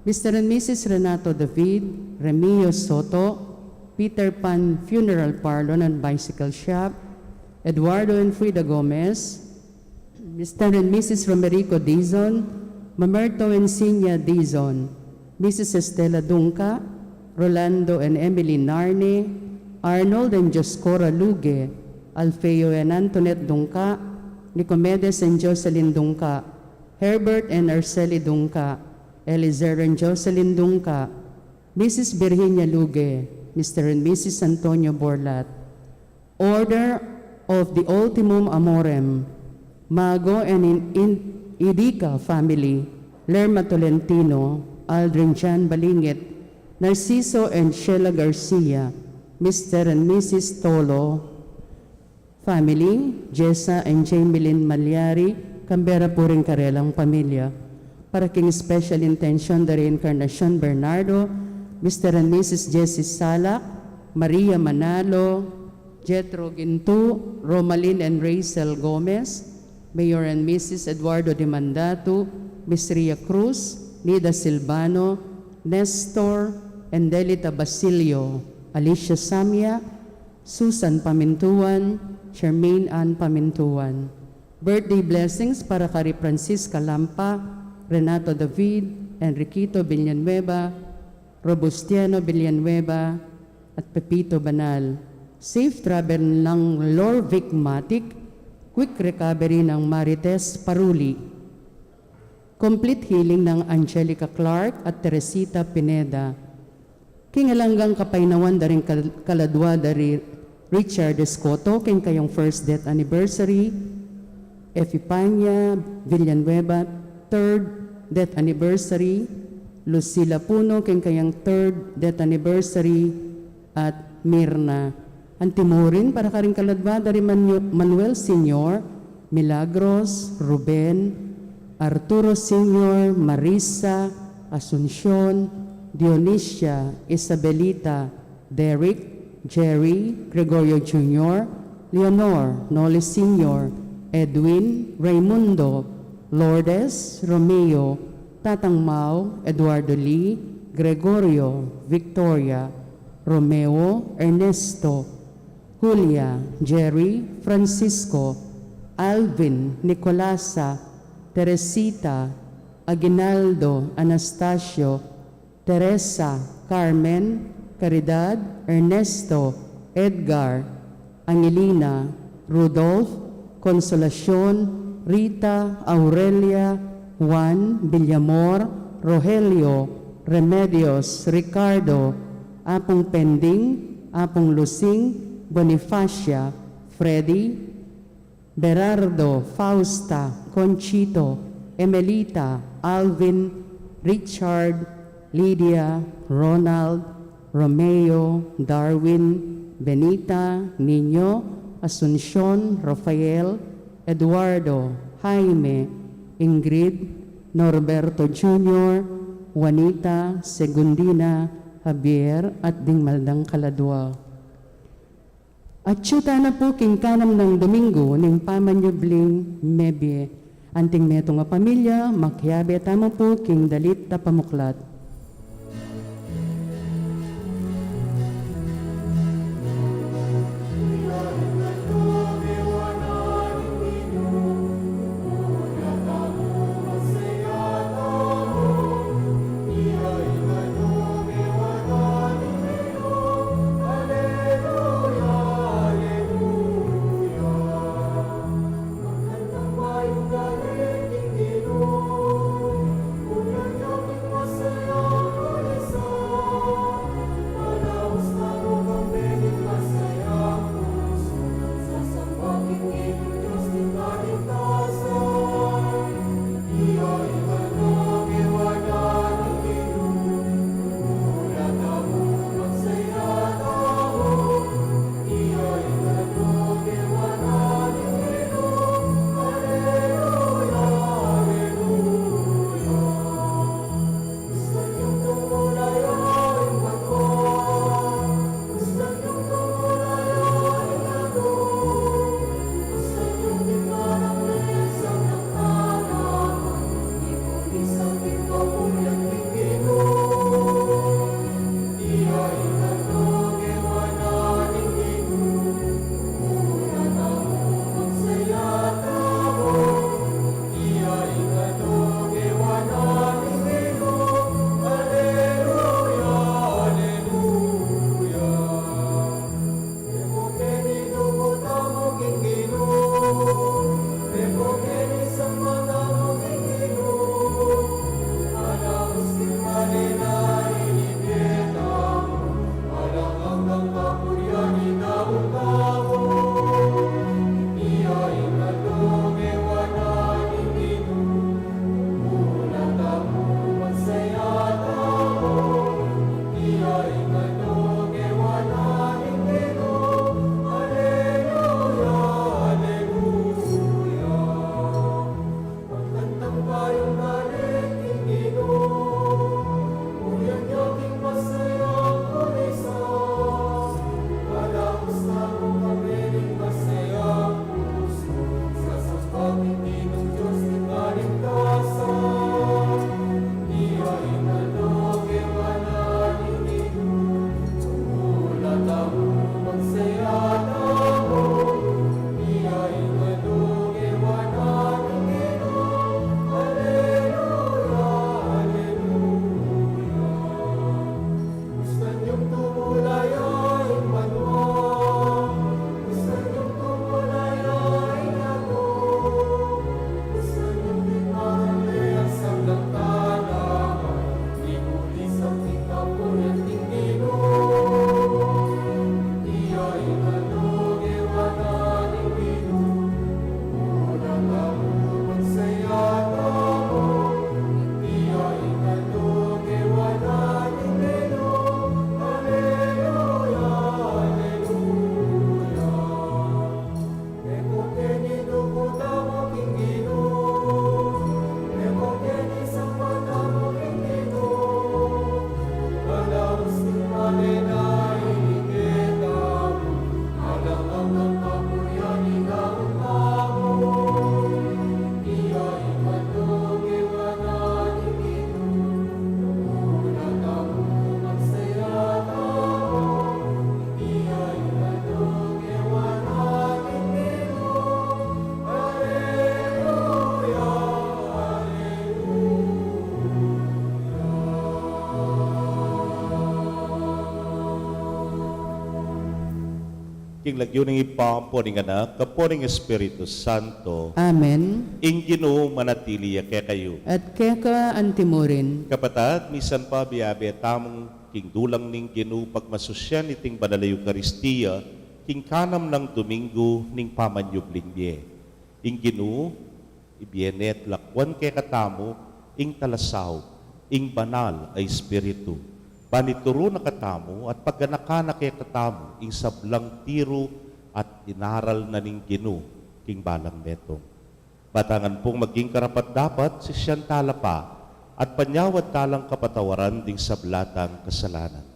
Mister and Missus Renato David, Remio Soto, Peter Pan Funeral Parlor and Bicycle Shop, Eduardo and Frida Gomez, Mister and Missus Romerico Dizon, Mamerto and Sinya Dizon, Missus Estela Dungca, Rolando and Emily Narne, Arnold and Dioscora Luge, Alfeo and Antoinette Dungca, Nicomedes and Jocelyn Dungca, Herbert and Arceli Dungca, Elizer and Jocelyn Dungca, Missus Virginia Luge, Mister and Missus Antonio Borlat. Order of the Ultimum Amorem, Mago and in, in Idica family, Lerma Tolentino, Aldrin Jan Balingit, Narciso and Sheila Garcia, Mister and Missus Tolo family, Jessa and Jamelin Malyari, Canberra pu ring karelang pamilya. Para king special intention da ri Encarnacion Bernardo, Mister and Missus Jessie Salak, Maria Manalo, Jethro Gintu, Romalyn and Rachel Gomez, Mayor and Missus Eduardo Dimandatu, Miss Ria Cruz, Nida Silvano, Nestor and Delita Basilio, Alicia Samia, Susan Pamintuan, Charmaine Ann Pamintuan. Birthday blessings para kari Francisca Lampa, Renato David, Enriquito Villanueva, Robustiano Villanueva, at Pepito Banal. Safe travel nang Lorvic Matic, quick recovery nang Marites Paruli. Complete healing nang Angelica Clark at Teresita Pineda. King alang anggang kapaynawan da ring kal-, kaladua da ri Richard Escoto, king kayang first death anniversary, Epifania Villanueva, third death anniversary, Lucila Puno, king kayang third death anniversary, at Mirna. Antimurin para karing kaladua da ri Manu-, Manuel Senior, Milagros, Ruben, Arturo Senior, Marisa, Asuncion, Dionisia, Isabelita, Derek, Jerry, Gregorio Junior, Leonor, Noli Senior, Edwin, Raimundo, Lourdes, Romeo, Tatang Mau, Eduardo Lee, Gregorio, Victoria, Romeo, Ernesto, Julia, Jerry, Francisco, Alvin, Nicolasa, Teresita, Aguinaldo, Anastasio, Teresa, Carmen, Caridad, Ernesto, Edgar, Angelina, Rudolph, Consolacion, Rita, Aurelia, Juan, Villamor, Rogelio, Remedios, Ricardo, Apung Pending, Apung Lusing, Bonifacia, Freddy, Berardo, Fausta, Conchito, Emelita, Alvin, Richard, Lydia, Ronald, Romeo, Darwin, Benita, Niño, Asuncion, Rafael, Eduardo, Jaime, Ingrid, Norberto Junior, Juanita, Segundina, Javier, at ding maldang kaladua. Atyu tana pu king kanam nang Domingo ning pamanyubling mebie. Anting metung a pamilya, makiabe tamu pu king dalit a pamuklat. King lagyu ning Ibpa, ampo ning Anak, ampo ning Espiritu Santo. Amen. Ing Ginu manatili ya kekayu. At keka antimurin. Kapatad, misan pa biabe tamu king dulang ning Ginu pagmasusyan iting banal a Eukaristia, king kanam nang Domingo ning pamanyubling mie. Ing Ginu Ibie ne at lakwan kekatamu ing talasaup, ing banal a Espiritu, ban ituru na katamu at paganakan na kekatamu ing sablang tiru at inaral na ning Ginu king balang metung. Ba ta ngan pung maging karapat-dapat sisian tala pa at panyawad talang kapatawaran ding sabla tang kasalanan.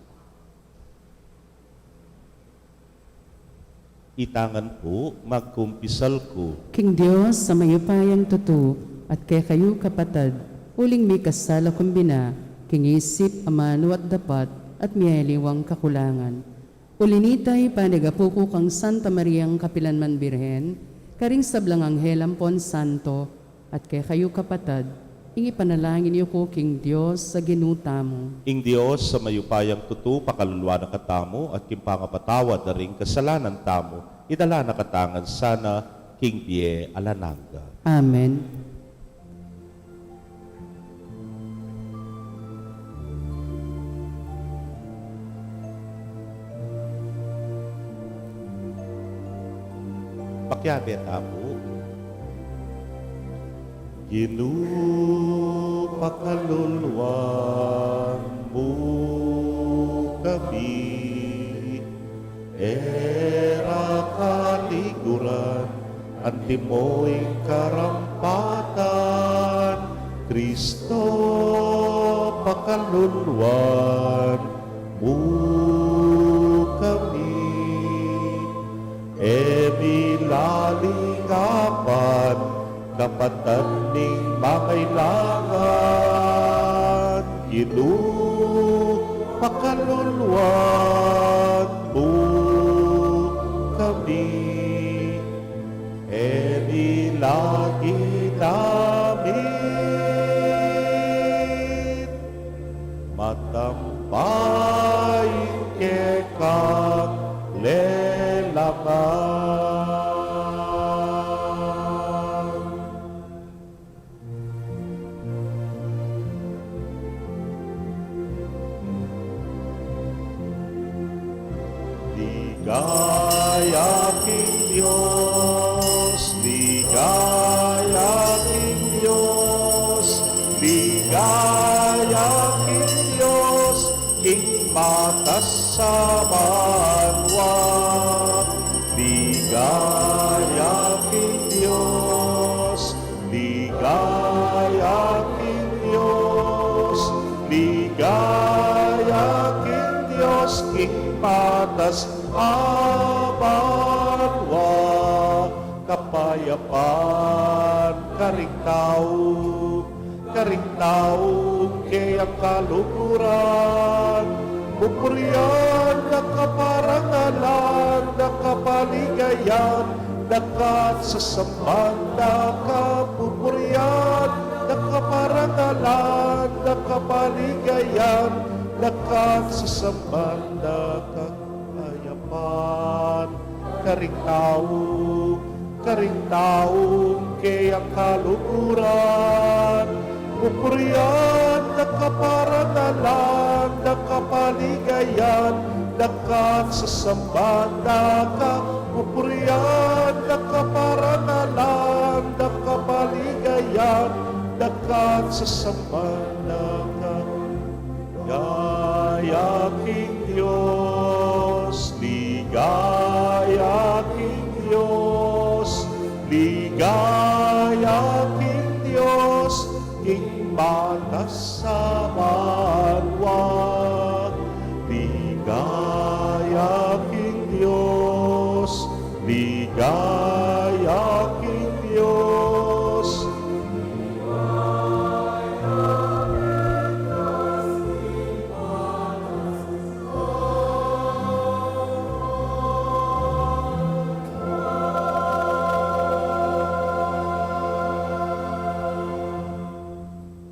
Ita ngan pu, magkumpisal ku king Dios a mayupayang tutu, at kekayu kapatad, uling mikasala kung bina, king isip, amanu at dapat, at mialiwang kakulangan. Uli na nita, ipanigapu ku kang Santa Mariang kapilanman Birhen, karing sablang anghel ampon santo, at kekayu kapatad, ing ipanalangin yu ku king Dios a Ginu tamu. Ing Dios a mayupayang tutu pakaluluan na katamu at king pangapatawad da ring kasalanan tamu, idala na katamu ngan sana king bie alang angga. Amen. Pakiabe tamu. Ginu, pakaluluan mu kami, e ra kaliguran, antimo ing karampatan, Kristo, pakaluluan mu kami. E mi lalingapan, kapatad ning mangailangan, Ginu, pakaluluan mu kami. E mi la ginamit, matampay ing kekang lelangan. Ligaya king Dios, ligaya king Dios, ligaya king Dios, king matas a banua. Ligaya king Dios, ligaya king Dios, ligaya king Dios, king matas a banua. Kapayapan karing tau, karing taung keyang kaluguran, pupurian da ka, parangalan da ka, paligayan da ka, sasamban da ka, pupurian da ka, parangalan da ka, paligayan da ka, sasamban da ka. Kapayapan karing tau, karing taung keyang kaluguran, pupurian da ka, parangalan da ka, paligayan da ka, sasamban da ka, pupurian da ka, parangalan da ka, paligayan da ka, sasamban da ka. Ligaya king Dios, ligaya king Dios, ligaya king Dios, king matas a banua. Ligaya king Dios, ligaya king Dios.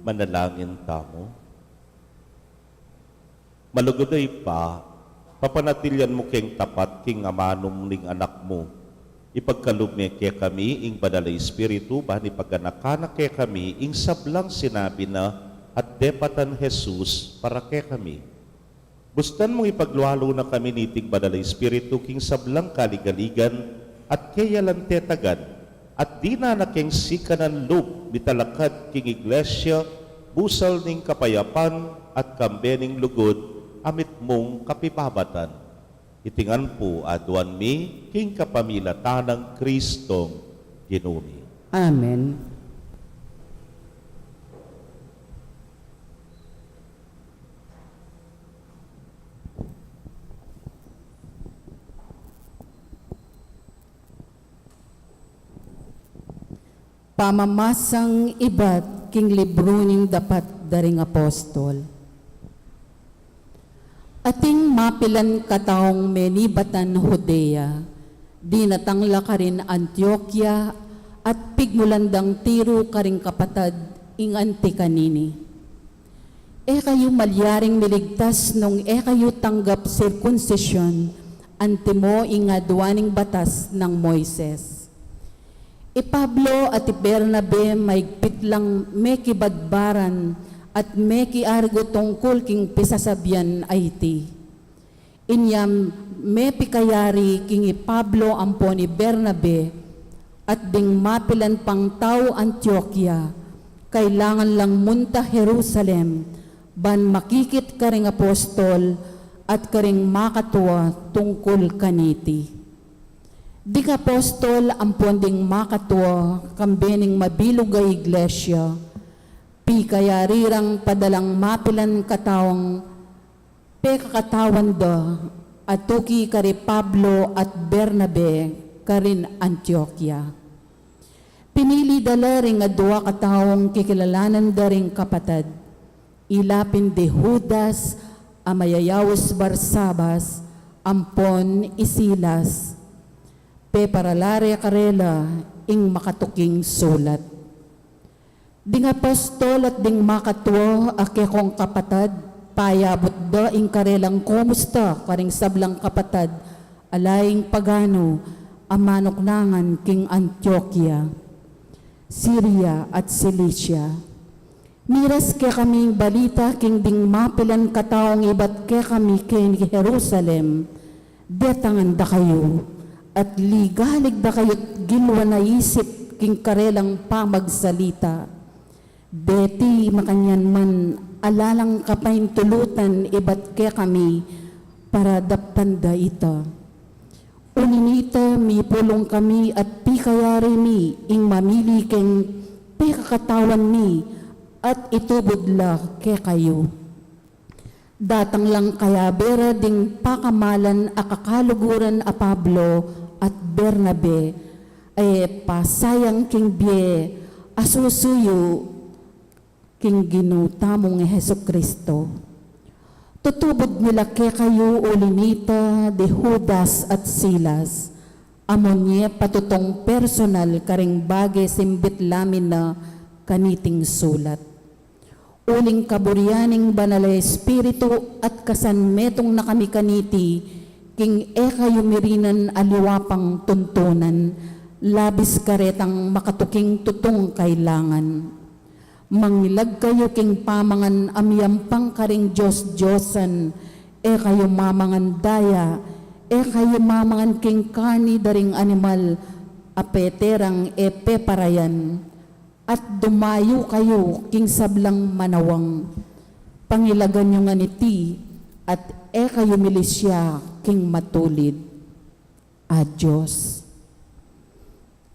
Manalangin tamu. Malugud a Ibpa, papanatilian mu keng tapat king amanum ning Anak mu. Ipagkalub me kekami ing Banal a Espiritu, ban ipaganakan na kekami ing sablang sinabi na at depatan Jesus para kekami. Bustan mung ipaglualu na kami niting Banal a Espiritu king sablang kaligaligan at keya lang tetagan, At dinan na keng sikanan lub mitalakad king Iglesia, busal ning kapayapan at kambe ning lugud a mitmung kapibabatan. Iti ngan pu aduan mi king kapamilatan nang Kristong Ginu mi. Amen. Pamamasang ibat king libru ning Dapat da ring Apostol. Ating mapilan kataung menibatan Judea, dinatang la karin Antioquia at pigmulan dang tiru karing kapatad ing anti kanini. E kayu malyaring miligtas nung e kayu tanggap sirkunsisyun, antimo ing aduan ning batas nang Moises. I Pablo at i Bernabe maigpit lang mekibadbaran at mekiargu tungkul king pisasabian a iti. Inya mepikayari king i Pablo ampon i Bernabe at ding mapilan pang tau Antioquia, kailangan lang munta Jerusalem, ban makikit karing apostol at karing makatua tungkul kaniti. Ding apostol ampon ding makatua kambe ning mabilug a iglesia, pikayari rang padalang mapilan kataung pekakatawan da, atuki kari Pablo at Bernabe karin Antioquia. Pinili da la ring adua kataung kikilalanan da ring kapatad, ila pin di Judas a mayayaus Barsabas, ampon i Silas. Peparala re karela ing makatuking sulat. Ding apostol at ding makatua a kekong kapatad, payabut da ing karelang kumusta karing sablang kapatad a laing paganu a manuknangan king Antioquia, Syria at Cilicia. Miras kekami ing balita king ding mapilan kataung ibat kekami keni Jerusalem, detangan da kayu, at ligalig da kayut gilwan a isip king karelang pamagsalita. Deti makanyan man ala lang kapaintulutan ibat kekami para daptan da ita. Uli nita, mipulung kami at pikayari mi ing mamili king pekakatawan mi at itubud la kekayu. Datang lang kayabe ra ding pakamalan a kakaluguran a Pablo at Bernabe, e pasayang king bie a susuyu king Ginu tamung Jesucristo. Tutubud mi la kekayu uli nita di Judas at Silas, amun ye patutung personal karing bage simbit la mi na kaniting sulat. Uling kaburian ning Banal a Espiritu at kasan metung na kami kaniti king e kayu mirinan aliwa pang tuntunan, labis karetang makatuking tutung kailangan. Mangilag kayu king pamangan a miyampang karing dios-diosan, e kayu mamangan daya, e kayu mamangan king kani da ring animal a pete rang e peparayan, at dumayu kayu king sablang manawang. Pangilagan yu ngan iti, at e kayu milisya king matulid. A Dios.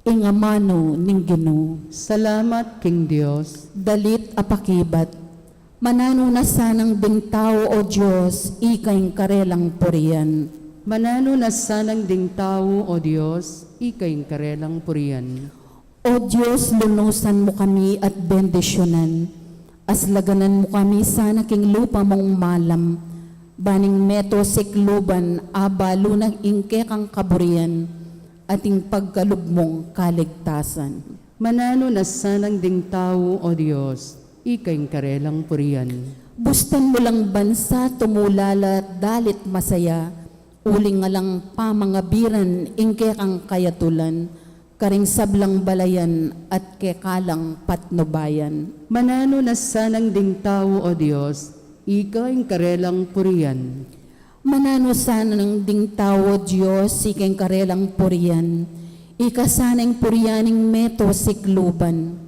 Ing amanu ning Ginu. Salamat king Dios. Dalit a pakibat. Mananu na sanang ding tau, O Dios, ika ing karelang purian. Mananu na sanang ding tau, O Dios, ika ing karelang purian. O Dios, lunusan mu kami at bendisyunan. Aslaganan mu kami sana king lupa mung malam, ban ing meto sikluban abalu na ing kekang kaburian at ing pagkalub mung kaligtasan. Mananu na sanang ding tau, O Dios, ika ing karelang purian. Bustan mu lang bansa tumulala dalit masaya, uling alang pamangabiran ing kekang kayatulan, karing sablang balayan at kekalang patnubayan. Mananu na sanang ding tau, O Dios, ika ing karelang purian. Mananu sanang ding tau, O Dios, ika ing karelang purian. Ika sana ing purian ning meto sikluban.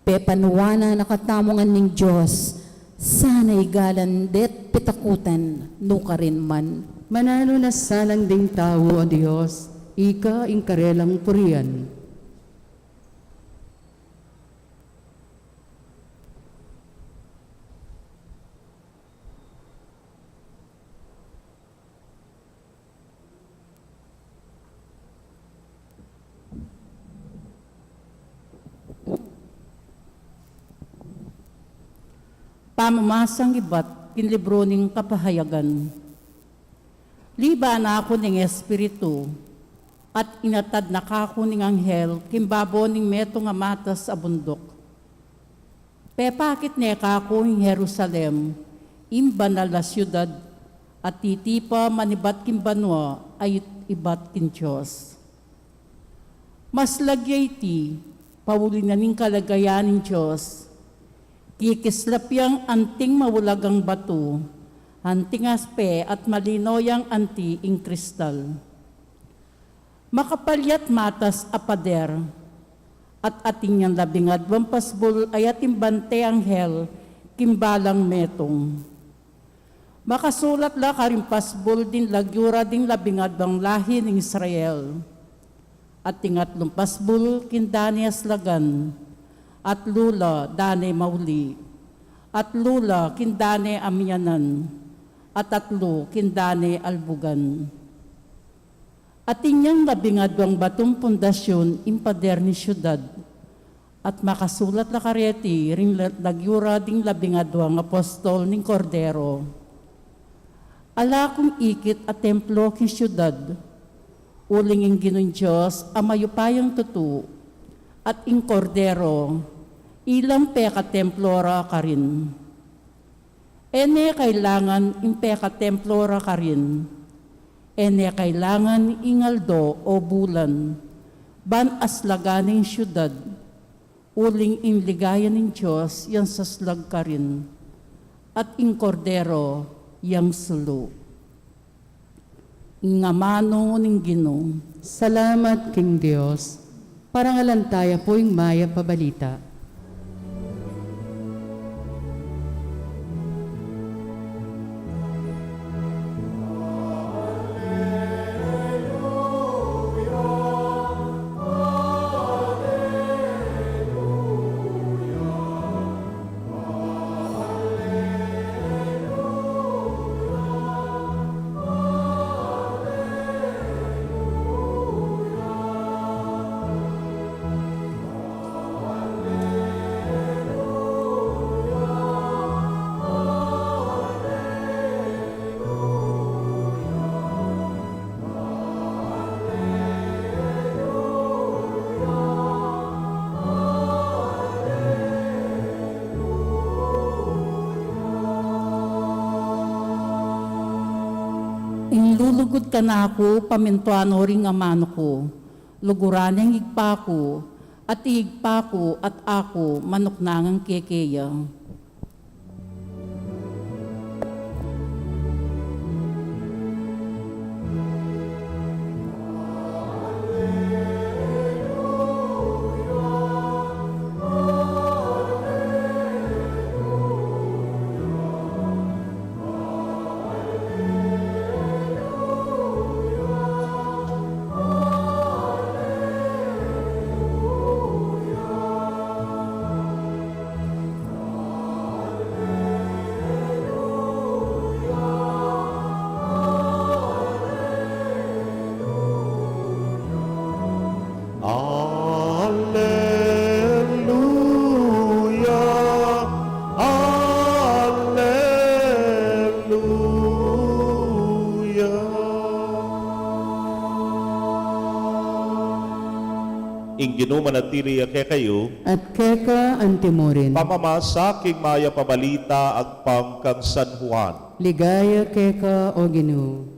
Pepanuan na katamu ngan ning Dios, sana igalan de't pitakutan, nukarin man. Mananu na sana ding tau, O Dios, ika ing karelang purian. Pamamasang ibat king libru ning Kapahayagan. Liba na ku ning Espiritu, at inatad na kaku ning anghel king babo ning metung a matas a bunduk. Pepakit ne kaku ing Jerusalem, ing banal a siudad, a titipa manibat king banua a it-, ibat king Dios. Maslag ya iti, pauli na ning kaligayan ning Dios. Kikislap yang anting maulagang batu, anting aspe at malino yang anti ing kristal. Makapal ya't matas a pader, at atin yang labing adwang pasbul a yating bante anghel king balang metung. Makasulat la karing pasbul ding lagyu ra ding labing adwang lahi ning Israel. Ating atlung pasbul king dane aslagan, atlu la dane mauli, atlu la king dane amianan, at atlu king dane albugan. Atin yang labing adwang batung pundasyun ing pader ning siudad, at makasulat la kareti ring la-, lagyu ra ding labing adwang apostol ning Kordero. Ala kung ikit a templo king siudad, uling ing Ginung Dios a mayupayang tutu, at ing Kordero, ilang pekatemplo ra karin. E ne kailangan ing pekatemplo ra karin. E ne kailangan ing aldo o bulan ban aslagan ing siudad, uling ing ligaya ning Dios yang saslag karin, at ing Kordero yang sulu. Ing amanu ning Ginu. Salamat king Dios. Parangalan taya pu ing mayap a balita. Ing lulugud kanaku, pamintuan no ring amanu ku, luguran neng Ibpa ku, at Ibpa ku at aku manuknangan keke ya. Alleluia, alleluia. Ing Ginu manatili ya kekayu. At keka antimurin. Pamamasa king mayap a balita agpang kang San Juan. Ligaya keka, O Ginu.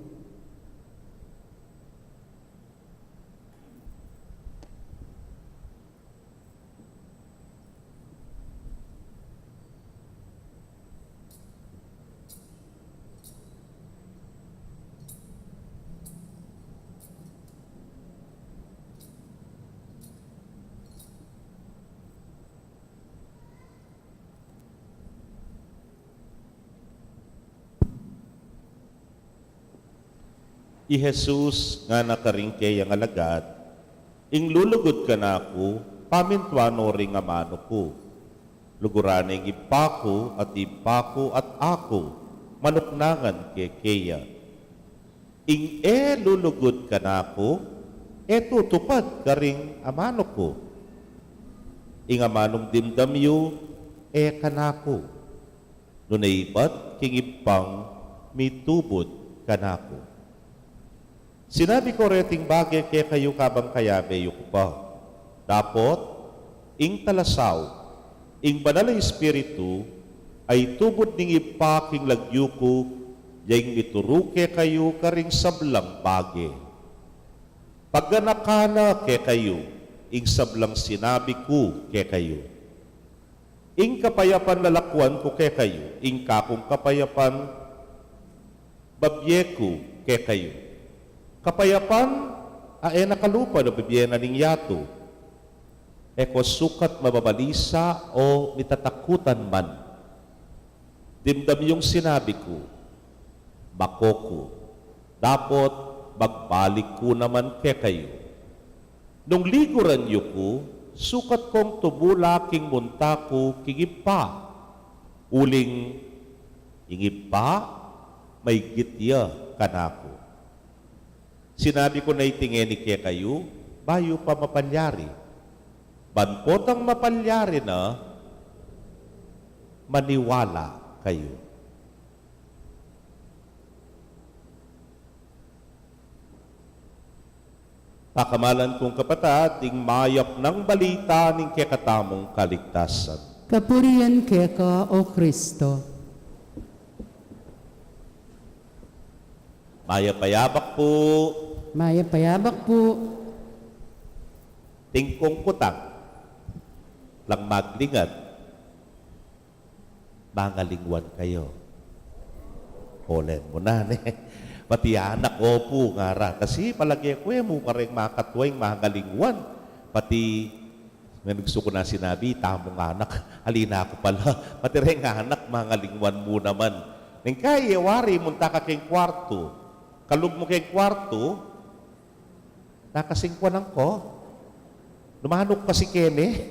I Jesus ngana karing keyang alagad, "Ing lulugud kanaku, pamintuan no ring amanu ku. Luguran ne ing ibpa ku at ibpa ku at aku manuknangan kekeya. Ing e lulugud kanaku, e tutupad karing amanu ku. Ing amanung dimdam yu, e kanaku. Nune ibat king ibpang mitubud kanaku." Sinabi ku reting bage kekayu kabang kayabe yu ku pa. Dapot ing Talasau, ing Banal a Espiritu, a itubud ning Ibpa king lagyu ku, ya ing mituru kekayu karing sablang bage. Paganakan na kekayu ing sablang sinabi ku kekayu. Ing kapayapan lalakuan ku kekayu, ing kakung kapayapan babie ku kekayu. Kapayapan a e na kalupa na bibie na ning yatu. E ko sukat mababalisa o mitatakutan man. Dimdam yung sinabi ku, mako ku, dapot magbalik ku naman kekayu. Nung liguran yu ku, sukat kong tumula king munta ku king Ibpa. Uling ing Ibpa, maigit ya kanaku. Sinabi ku na iti ngeni kekayu, bayu pa mapalyari. Ban potang mapalyari na, maniwala kayu. Pakamalan kung kapatad, ing mayap nang balita ning kekatamung kaligtasan. Kapurian keka, O Kristo. Mayap a yabak pu. Mayap a yabak pu. Tingkung kutang lang maglingat. Mangalingwan kayu. Olen mu na, ne? Pati anak, opu, ngara. Kasi palage ku e mu kareng makatua ing mangalingwan. Pati, menugsu ku na sinabi, tamung anak. Ali na ku pala. Pati reng anak, mangalingwan mu naman. Neng kai, e wari, munta ka keng kwartu. Kalub mu keng kwartu, nakasingkuanan ko. Nanu kasi keni,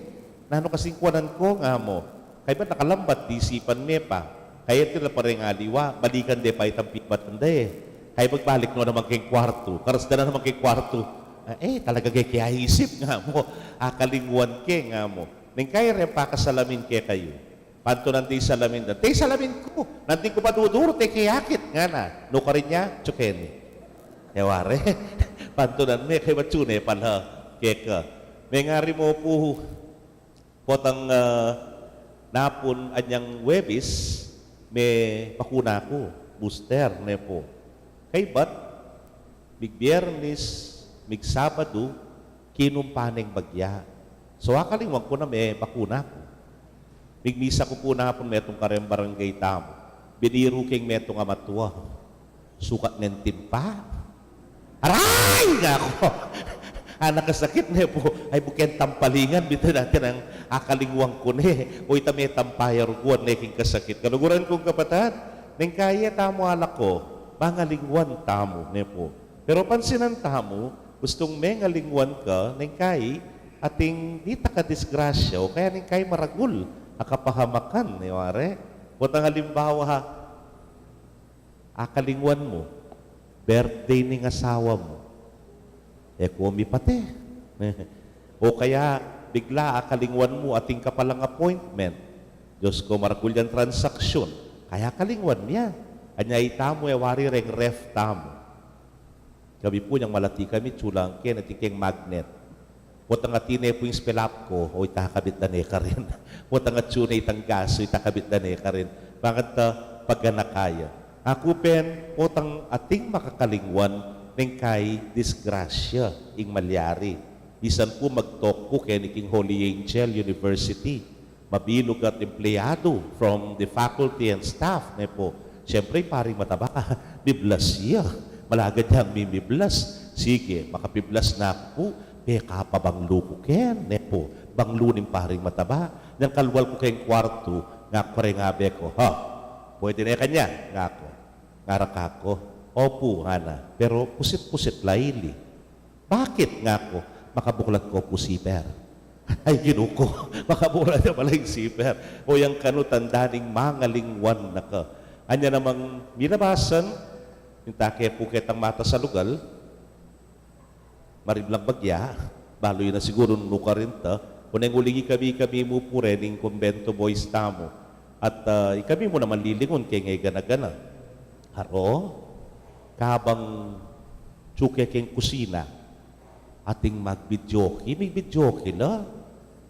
nanu kasingkuanan ko, nga mu. Kaybat nakalambat, disipan me pa. Kaya tila pa reng aliwa, balikan de pa itang pibatan da e. Kaya magbalik no naman keng kwartu, karas da na naman keng kwartu. Ah, e, talaga kaya isip, nga mu. Akalingwan ke, nga mu. Neng kai reng pakasalamin kekayu. Pantunan de ing salamin da. Te ing salamin ku, nanting ku pa duduru, te ke akit, ngana. Nukarin ya, tsu keni. E wari, pantunan me, kaybat tsu ne pala keka. Mengari mu pu, potang, ah, napun anyang Webis, mebakuna ku, booster, ne pu. Kaybat, mig Biernis, mig Sabadu, kinumpa neng bagya. So, akalingwan ku na mebakuna ku. Migmisa ku pu napun metung kareng barangay tamu. Biniru keng metung a matua. Sukat neng timpa. Aray! Nga ku. Anak kasakit ne pu. Ay, buken tampalingan, bita natin ang akalingwan ku ne. O ita me tampa ya ruguan ne king kasakit. Kaluguran kung kapatad, neng kai tamu alako, mangalingwan tamu, ne pu. Pero pansinan tamu, gustung mengalingwan ka, neng kai, ating ditak a disgrasya, o kaya neng kai maragul a kapahamakan, e wari. Potang alimbawa, akalingwan mu, birthday ning asawa mu. E ku mipate. O kaya, bigla akalingwan mu, ating ka palang appointment. Diyos ko, maragul yang transaksyon. Kaya akalingwan mu ya. Anya itamu, e wari reng ref tamu. Kami pu, nyang malati kami, tsu lang keng, atin keng magnet. Potang atin ne pu ing spelap ko, o itakabit da ne karin. Potang atsu ne itang gasu, itakabit da ne karin. Bakanta paganaka ya. Aku pin, potang ating makakalingwan, neng kai disgrasya ing malyari. Misan pu mag-talk ku keni king Holy Angel University. Mabilug at empleyado, from the faculty and staff, ne pu. Siyempre, paring mataba, miblas ya. Malagad yang mimiblas. Sige, makapiblas na ku pu, pekapabanglu ku keni, ne pu. Banglu ning paring mataba. Nyang kalwal ku keng kwartu, ngaku kareng abe ku, "Ha, pwede ne kanya?" ngaku. Ngara kaku, Opu, ngana, pero pusit-pusit la ili. Bakit? ngaku. Makabuklat ko pu siper. Ay, Ginu ku, makabuklat ya pala ing siper. O, yang kanu tanda ning mangalingwan na ka. Anya namang milabasan, minta ke pu ketang mata sa lugal, mariblang bagya, balu yu na siguru nung nukarin ta, o neng uling ikami-ikami mu pu reng kumbento boys tamu. At, ah, ikami mu naman lilingun keng e gana-gana. Aro, kabang tsuke keng kusina, ating magvideoke, migvideoke la.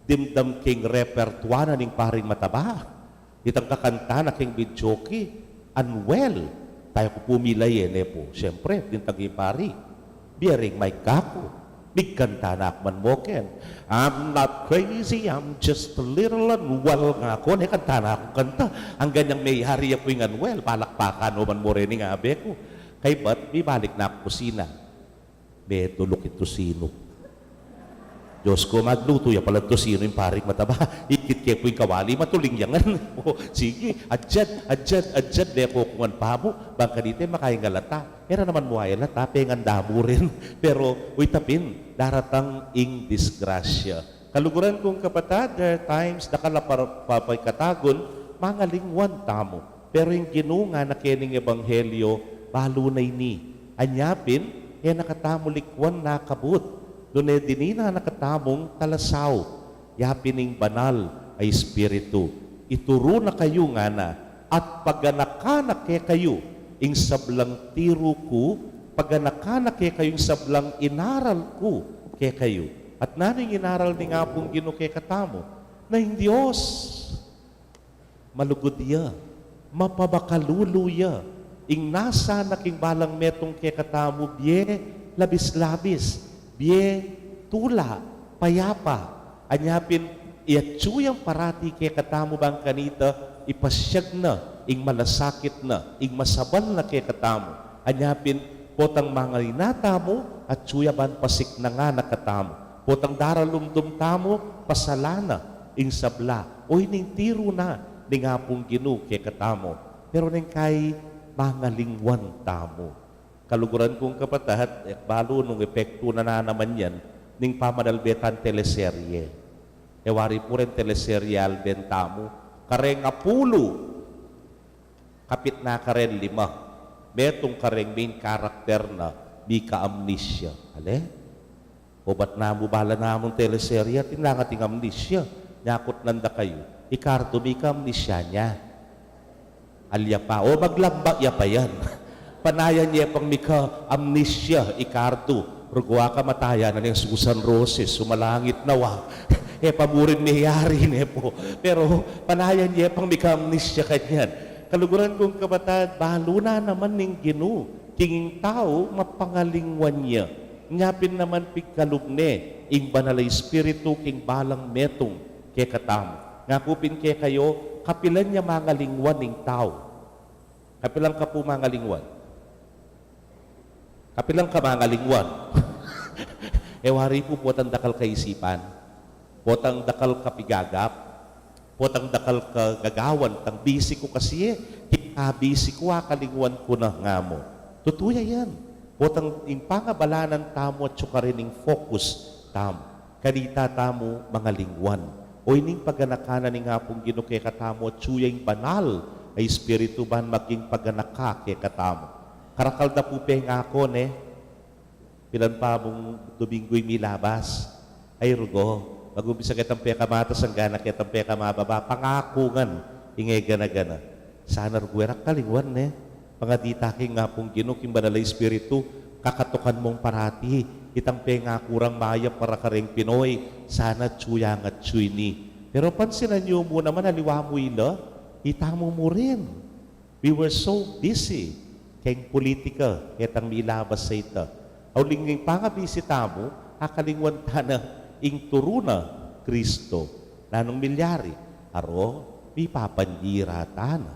Dimdam keng repertoire na ning paring mataba. Itang kakanta na keng videoke, Anuel. Taya ku pu milaye, ne pu. Siyempre, dintang ing pari. Biering may kaku. Migkanta na ku man mu ken. "I'm not crazy, I'm just a little unwell," ngaku, ne, kanta na kung kanta. Anggang yang meyari ya pu ing Anuel, palakpakan no man mu reni, abe ku. Kaybat, mibalik na ku kusina. Meduluk ing tusinu. Diyos ku, maglutu ya pala tusinu ing paring mataba. Ikit ke pu ing kawali, matuling ya ngan. O, sige, adyad, adyad, adyad, ne ku, kungan pa mu, bang kanita e makaingalata. E ra naman mu alata, penganda mu rin. Pero, uy, tapin, daratang ing disgrasya. Kaluguran kung kapatad, there are times, dakal a par-, papagkatagun, mangalingwan tamu. Pero ing Ginu ngana keni king ebanghelyo, balu na ini. Anya pin, e na katamu likwan nakabut, nune dinina na katamung talasaup, ya pin ing Banal a Espiritu. Ituru na kayu, ngana, at paganakan na kekayu ing sablang tiru ku, paganakan na kekayu ing sablang inaral ku kekayu. At nanu ing inaral ning Apung Ginu kekatamu? Na ing Dios malugud ya, mapabakalulu ya. Ing nasa na king balang metung kekatamu, bie labis-labis, bie tula, payapa. Anya pin, iatsu yang parati kekatamu bang kanita, ipasyag na ing malasakit na, ing masabal na kekatamu. Anya pin, potang mangalina tamu, atsu ya ban pasiknangan na katamu. Potang daralumdum tamu, pasalan na ing sabla. Oyni ing tiru na ning Apung Ginu kekatamu. Pero neng kai mangalingwan tamu. Kaluguran kung kapatad, e, balu nung epektu na naman yan ning pamanalbe tang teleserye. E wari pu reng teleserye alben tamu, kareng apulu, kapit na kareng lima. Metung kareng main character na mika-amnesia. Ale? O, bat namu bala namung teleserye, atin lang ating amnesia. Nyakut nanda kayu, i Cardo mika-amnesia ne. Alya pa, o, maglamba ya pa yan. Panayan ye pang mika-amnesia i Cardo. Rugu a kamatayan na neng Susan Roses, sumalangit na wa. E pa mu rin meyari, ne pu. Pero panayan ye pang mika-amnesia kanyan. Kaluguran kung kapatad, balu na naman ning Ginu king ing tau mapangalingwan ya. Nya pin naman pigkalub ne ing Banal a Espiritu king balang metung kekatamu. Ngaku pin kekayu, kapilan ya mangalingwan ing tau? Kapilan ka pu mangalingwan? Kapilan ka mangalingwan? E wari pu, potang dakal kaisipan, potang dakal kapigagap, potang dakal kagagawan, tang busy ku kasi e, keka busy ku, akalingwan ku na, nga mu. Tutu ya yan. Potang ing pangabalanan tamu atsu karin ing focus tamu. Kanita tamu mangalingwan. Oyni ing paganaka na ning Apung Ginu kekatamu, atsu ya ing Banal a Espiritu ban maging paganaka kekatamu. Karakal da pu pengako, ne? Pilan pa mung Dominggu ing milabas? Ay, rugu. Mag-umpisa ketang pekamatas, anggang na ketang pekamababa, pangaku ngan ing e gana-gana. Sana rugu e ra kalingwan, ne? Pangatita king Apung Ginu, king Banal a Espiritu, kakatukan mung parati itang pengaku rang mayap para kareng Pinoy. Sana atsu ya ngan atsu ini. Pero pansinan yu mu naman, aliwa mu ila, itamu mu rin. We were so busy keng politika ketang milabas a ita. Uling ing pangabisi tamu, akalingwan ta na ing turu na Kristo. Nanung milyari? Aro, mipapanyira ta na.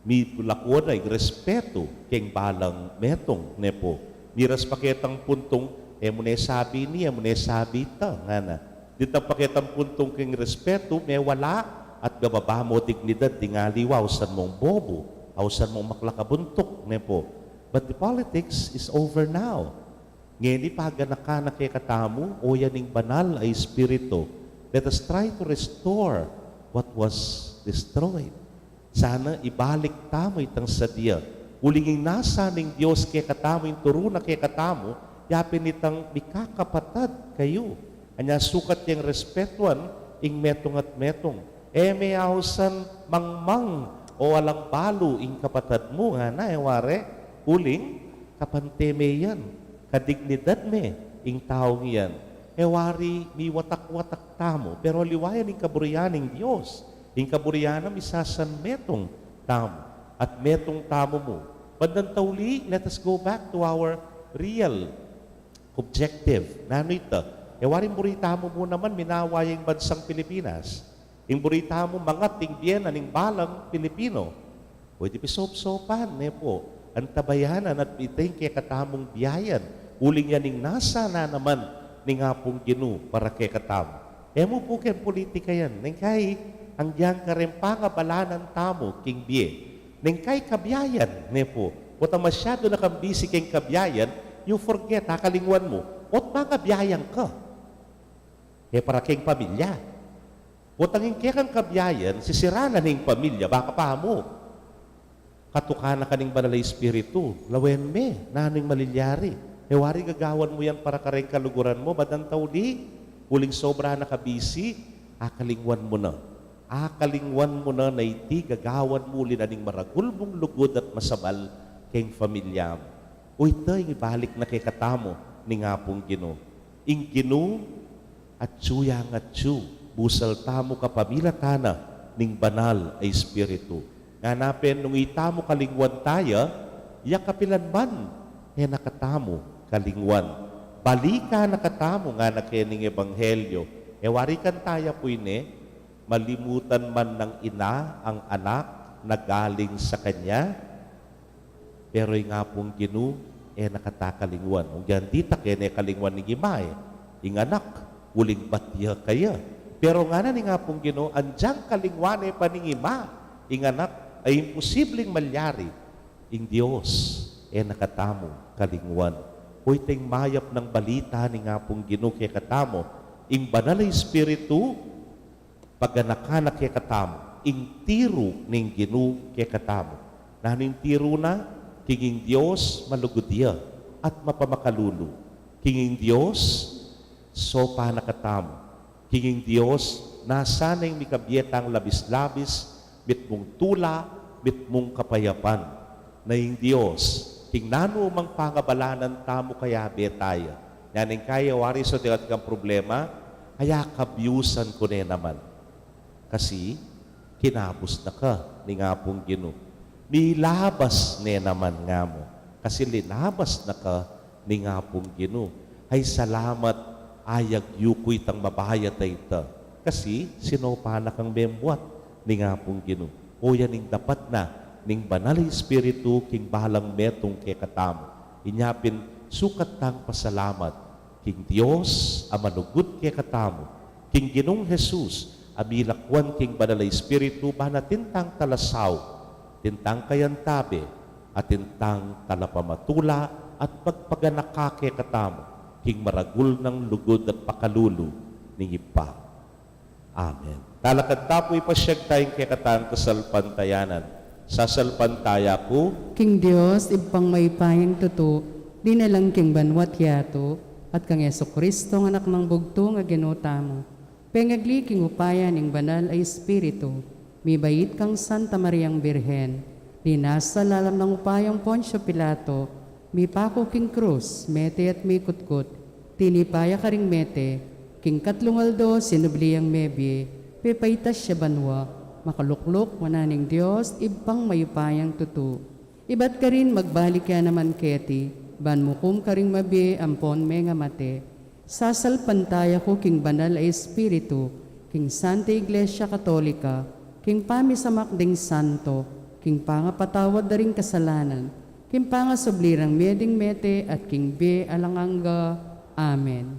Milako na ing respetu keng balang metung, ne pu. Miras pa ketang puntung, e mu ne sabi ini, e mu ne sabi ita, ngana. Ditang pa ketang puntung keng respetu, mewala, at gababa mu dignidad ding aliwa, ausan mung bobo, ausan mung maklakabuntuk, ne pu. But the politics is over now. Ngeni paganakan na kekatamu, o yan ing banal a Espiritu. Let us try to restore what was destroyed. Sana ibalik tamu itang sadya. Uling ing nasa ning Dios kekatamu, ing turu na kekatamu, yapin itang mikakapatad kayu. Anya sukat yang respetuan ing metung at metung. E me ausan mangmang o alang balu ing kapatad mu, ngana, e wari, uling kapante me yan, kadignidad me ing taung yan. E wari miwatak-watak tamu, pero aliwa yan ing kaburian ning Dios, ing kaburian na misasanmetung tamu, at metung tamu mu. Bandang tauli, let us go back to our real objective. Nanu ita? E wari ing buri tamu mu naman minawa ya ing bansang Pilipinas. Ing buri tamu mangat ing bie na ning balang Pilipino. Pwede pisop-sopan, ne pu. Antabayanan at ita ing kekatamung biayan. Uling yan ing nasa na naman ning Apung Ginu para kekatamu. E mu pu keng politika yan. Neng kai, anggiyang kareng pangabalanan tamu king bie. Neng kai kabiayan, ne pu. Potang masyadu na kang busy keng kabiayan, you forget, akalingwan mu, ot mangabiayan ka. E para keng pamilya. Potang ing kekang kabiayan, sisira na ning pamilya, baka pamu. Katukan na ka ning Banal a Espiritu, lawen me, nanu ing malilyari? E wari gagawan mu yan para kareng kaluguran mu, bandang tauli, uling sobra na ka busy, akalingwan mu na. Akalingwan mu na, na iti gagawan mu uli na ning maragul mung lugud at masabal keng pamilya mu. O ita ing ibalik na kekatamu ning Apung Ginu. Ing Ginu, atyu yang atyu, busal tamu kapamilatan na ning Banal a Espiritu. Ngana pin nung itamu kalingwan taya, ya kapilan man, e na katamu kalingwan. Balikan na katamu, ngana keni ning Ebanghelyo. E wari kanita ya pu ini, malimutan man ng ina ang anak na galing sa kanya, pero ing Apung Ginu, e na kata kalingwan. Nung dinan dita, keni kalingwan ning ima, e. Ing anak, uling batya kaya. Pero ngana ning Apung Ginu, andiang kalingwan e pa ning ima, ing anak, ay imposibling malyari. Ing Dios, e na katamu kalingwan. O ita ing mayap nang balita ning Apung Ginu kekatamu, ing Banal a Espiritu, paganakan na kekatamu ing tiru ning Ginu kekatamu. Nanu ing tiru na? King ing Dios malugud ya at mapamakalulu. King ing Dios sopan na katamu. King ing Dios nasa na ing mikabie tang labis-labis, mitmung tula, mitmung kapayapan. Na ing Dios, king nanu mang pangabalanan tamu kayabe taya. Nyaning kaya wari so tingat kang problema, kaya kabiusan ku ne naman. Kasi, kinabus na ka ning Apung Ginu. Milabas ne naman nga mu. Kasi linabas na ka ning Apung Ginu. Ay salamat, ayag yu ku itang mabayat a ita. Kasi sinopa na kang membuat ning Apung Ginu. O yan ing dapat na ning Banal a Espiritu king balang metung kekatamu. Inya pin sukat tang pasalamat king Dios a malugud kekatamu, king Ginung Jesus a milakwan king Banal a Espiritu, ban atin tang talasaup, atin tang kayantabe, atin tang talapamatula, at pagpaganaka kekatamu king maragul nang lugud at pakalulu ning Ibpa. Amen. Talakad ta pu, ipasyag taya ing kekatang kasalpantayanan. Sasalpantaya ku king Dios, Ibpang mayupayang tutu, dinalang king banua't yatu, at kang Jesucristo, a Anak nang bugtung a Ginu tamu, pengagli king upaya ning Banal a Espiritu, mibait kang Santa Mariang Birhen, linasa lalam nang upayang Poncio Pilato, mipaku king krus, mete at mikutkut, tinipa ya karing mete, king katlung aldo sinubli yang mebie, pepaitas ya banua, makalukluk wanan ning Dios, Ibpang mayupayang tutu. Ibat karin magbalik ya naman keti, ban mukum karing mabie ampon mengamate. Sasalpantaya ku king Banal a Espiritu, king Santa Iglesia Katolika, king pamisamak ding santo, king pangapatawad da ring kasalanan, king pangasubli rang mie ding mete, at king bie alang angga. Amen.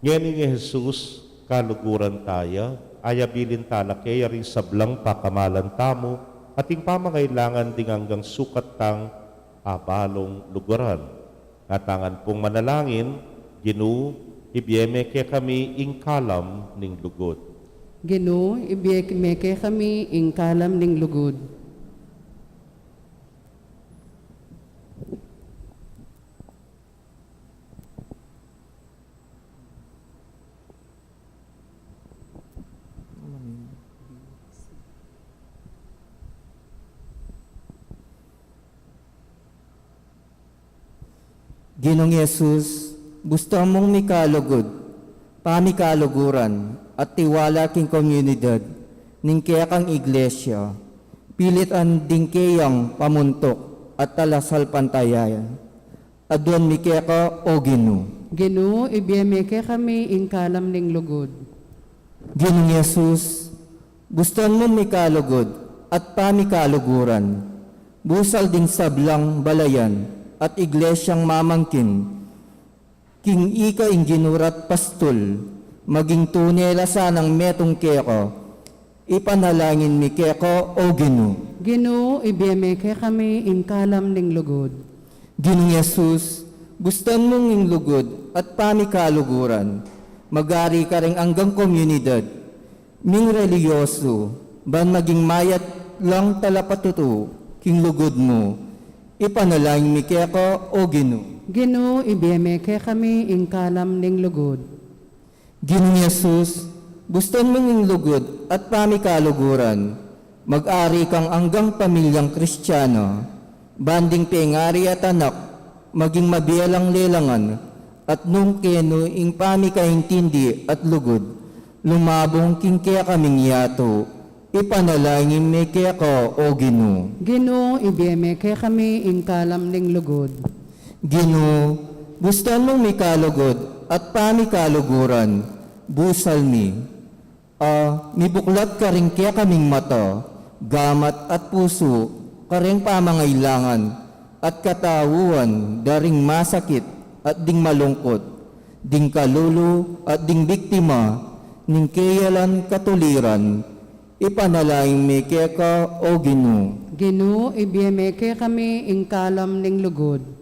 Ngeni nge Jesus, kaluguran taya, ayabilin tala ke ya ring sablang pakamalan tamu, at ing pamangailangan ding anggang sukat tang abalung luguran. Ngatang pung manalangin, Ginu, ibie me kekami ing kalam ning lugud. Ginu, ibie me kekami ing kalam ning lugud. Ginung Jesus, bustan mung mikalugud, pamikaluguran, at tiwala king komunidad ning kekang iglesia, pilitan ding keyang pamuntuk at talasalpantayayan. Aduan mi keka, o Ginu. Ginu, ibie me kekami ing kalam ning lugud. Ginung Jesus, bustan mung mikalugud at pamikaluguran, busal ding sablang balayan at iglesiang mamangkin, king ika ing Ginu rat pastul, maging tune la sanang metung keka, ipanalangin mi keka, o Ginu. Ginu, ibie me kekami ing kalam ning lugud. Ginung Jesus, bustan mung ing lugud at pamikaluguran, mag-ari karing anggang komunidad ming relihiyosu, ban maging mayat lang talapatutu king lugud mu, ipanalangin mi keka, o Ginu. Ginu, ibie me kekami ing kalam ning lugud. Ginung Jesus, bustan mung ing lugud at pamikaluguran, mag-ari kang anggang pamilyang Kristiano, ban ding pengari at anak, maging mabie lang lelangan, at nung kenu ing pamikaintindi at lugud, lumabung king kekaming yatu, ipanalangin mi keka, o Ginu. Ginu, ibie me kekami ing kalam ning lugud. Ginu, bustan mung mikalugud at pamikaluguran, busal mi, a, mibuklat karing kekaming mata, gamat at pusu, karing pamangailangan at katauan da ring masakit at ding malungkut, ding kalulu at ding biktima ning keyalan katuliran, ipanalangin mi keka, o Ginu. Ginu, ibie me kekami ing kalam ning lugud.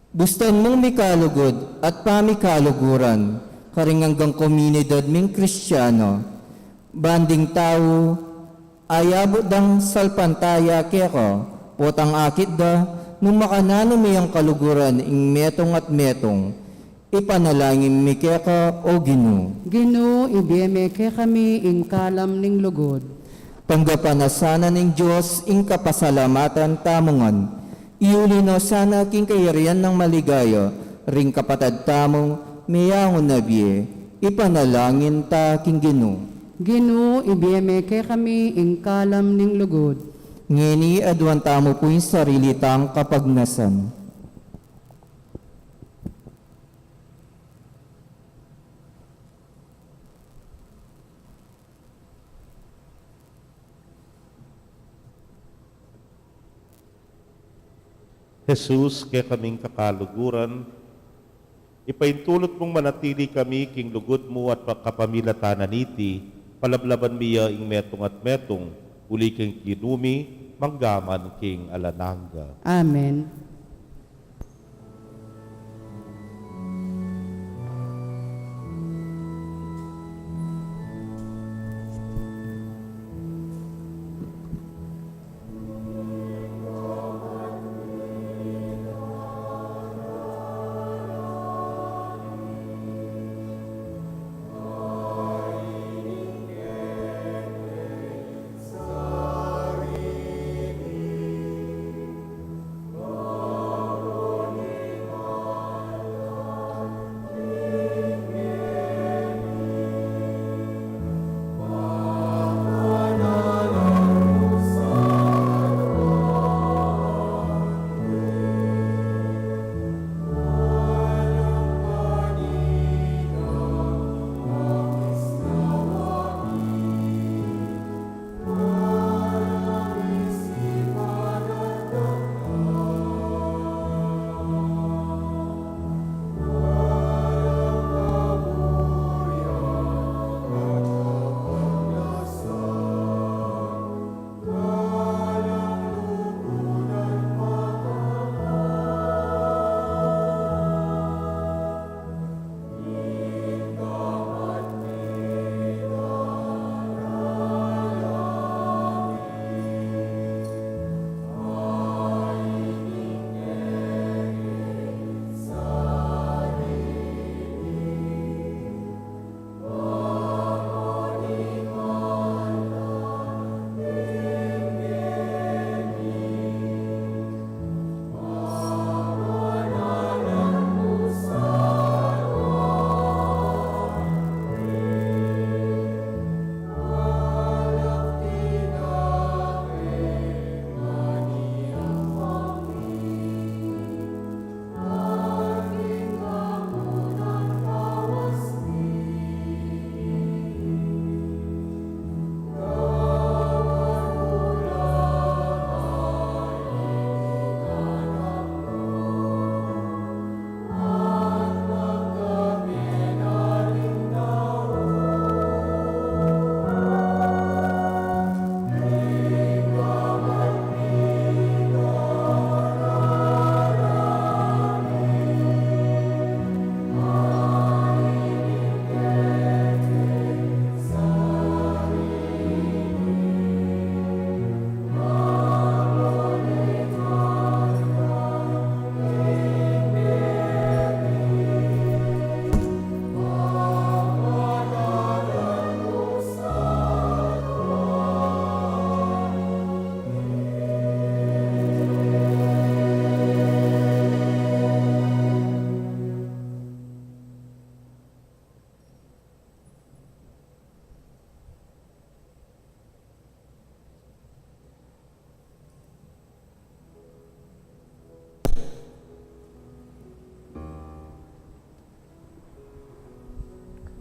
Bustan mung mikalugud at pamikaluguran karing anggang komunidad ming Kristiano, ban ding tau ayabut dang salpantaya keka, potang akit da nung makananu mi yang kaluguran ing metung at metung, ipanalangin mi keka, o Ginu. Ginu, ibie me kekami ing kalam ning lugud. Tanggapan na sana ning Dios ing kapasalamatan tamu ngan, iuli no sana king kayarian nang maligaya ring kapatad tamung meyangu na bie, ipanalangin ta king Ginu. Ginu, ibie me kekami ing kalam ning lugud. Ngeni aduan tamu pu ing sarili tang kapagnasan. Jesus, kekaming kakaluguran, ipaintulut mung manatili kami king lugud mu at kapamilatan na niti, palablaban mi ya ing metung at metung, uli king Ginu mi, mangga man king alang angga. Amen.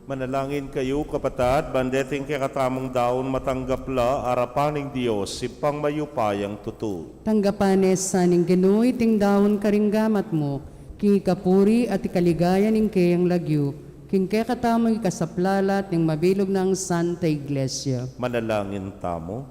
Manalangin kayu, kapatad, ban deting kekatamung daun matanggap la arapan ning Dios, Ibpang mayupayang tutu. Tanggapan ne sa ning Ginu iting daun karing gamat mu, king ikapuri at ikaligaya ning keyang lagyu, king kekatamung ikasaplalat ning mabilug nang Santa Iglesia. Manalangin tamu.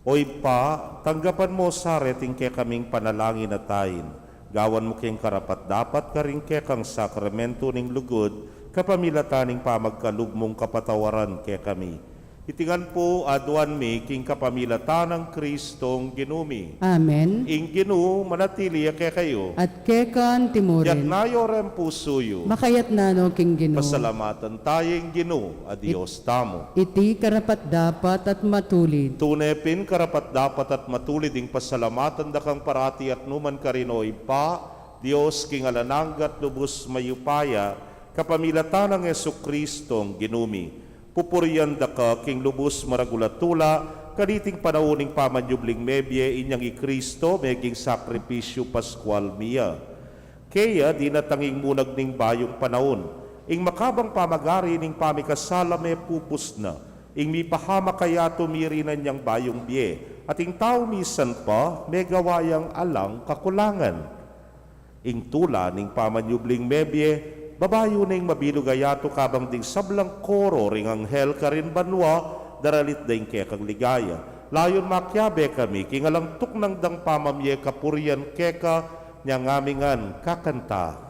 O Ibpa, tanggapan mu sa reting kekaming panalangin at ain. Gawan mu keng karapat-dapat karing kekang sakramentu ning lugud, kapamilatan ning pamagkalub mung kapatawaran kekami. Iti ngan pu aduan mi king kapamilatan nang Kristong Ginu mi. Amen. Ing Ginu manatili ya kekayu. At keka antimurin. Yatna yu reng pusu yu. Makayatna no king Ginu. Pasalamatan taya ing Ginu a Dios tamu. Iti karapat-dapat at matulid. Tune pin karapat-dapat at matulid ing pasalamatan da kang parati at nukarin man, O Ibpa, Dios king alang angga at lubus mayupaya, kapamilatan nang Jesukristong Ginu mi. Pupurian da ka king lubus maragul a tula, kaniting panaun ning pamanyubling mebie inyang i Kristo meging sakripisyu Paskual mi ya. Keya dinatang ing munag ning bayung panaun, ing makabang pamagari ning pamikasala mepupus na, ing mipahamak kaya tumiri na inyang bayung bie, at ing tau misan pa megawa yang alang kakulangan. Ing tula ning pamanyubling mebie, babayu ning mabilug a yatu kabang ding sablang koro ring anghel karin banua, daralit da ing kekang ligaya. Layun makiabe kami king alang tuknang dang pamamie kapurian keka, inya ngami ngan kakanta.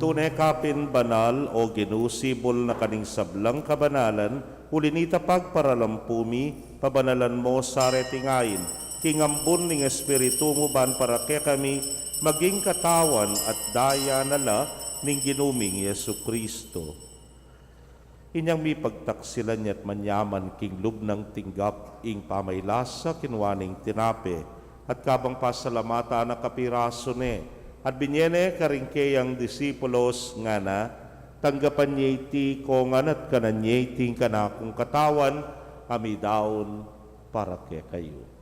Tune ka pin banal, O Ginu, sibul na ka ning sablang kabanalan, uli nita pagparalampu mi, pabanalan mu sa reting ain, king ambun ning Espiritu mu ban para kekami, maging katawan at daya na la ning Ginu ming Jesucristo. Inyang mipagtaksilan ya at manyaman king lub nang tinggap ing pamaylasa, kinua ne ing tinape, at kabang pasalamatan na kapirasu ne, at binye ne karing keyang disipulos, ngana, tanggapan ye iti kongan at kanan ye iti ing kanakung katawan, a midaun para kekayu.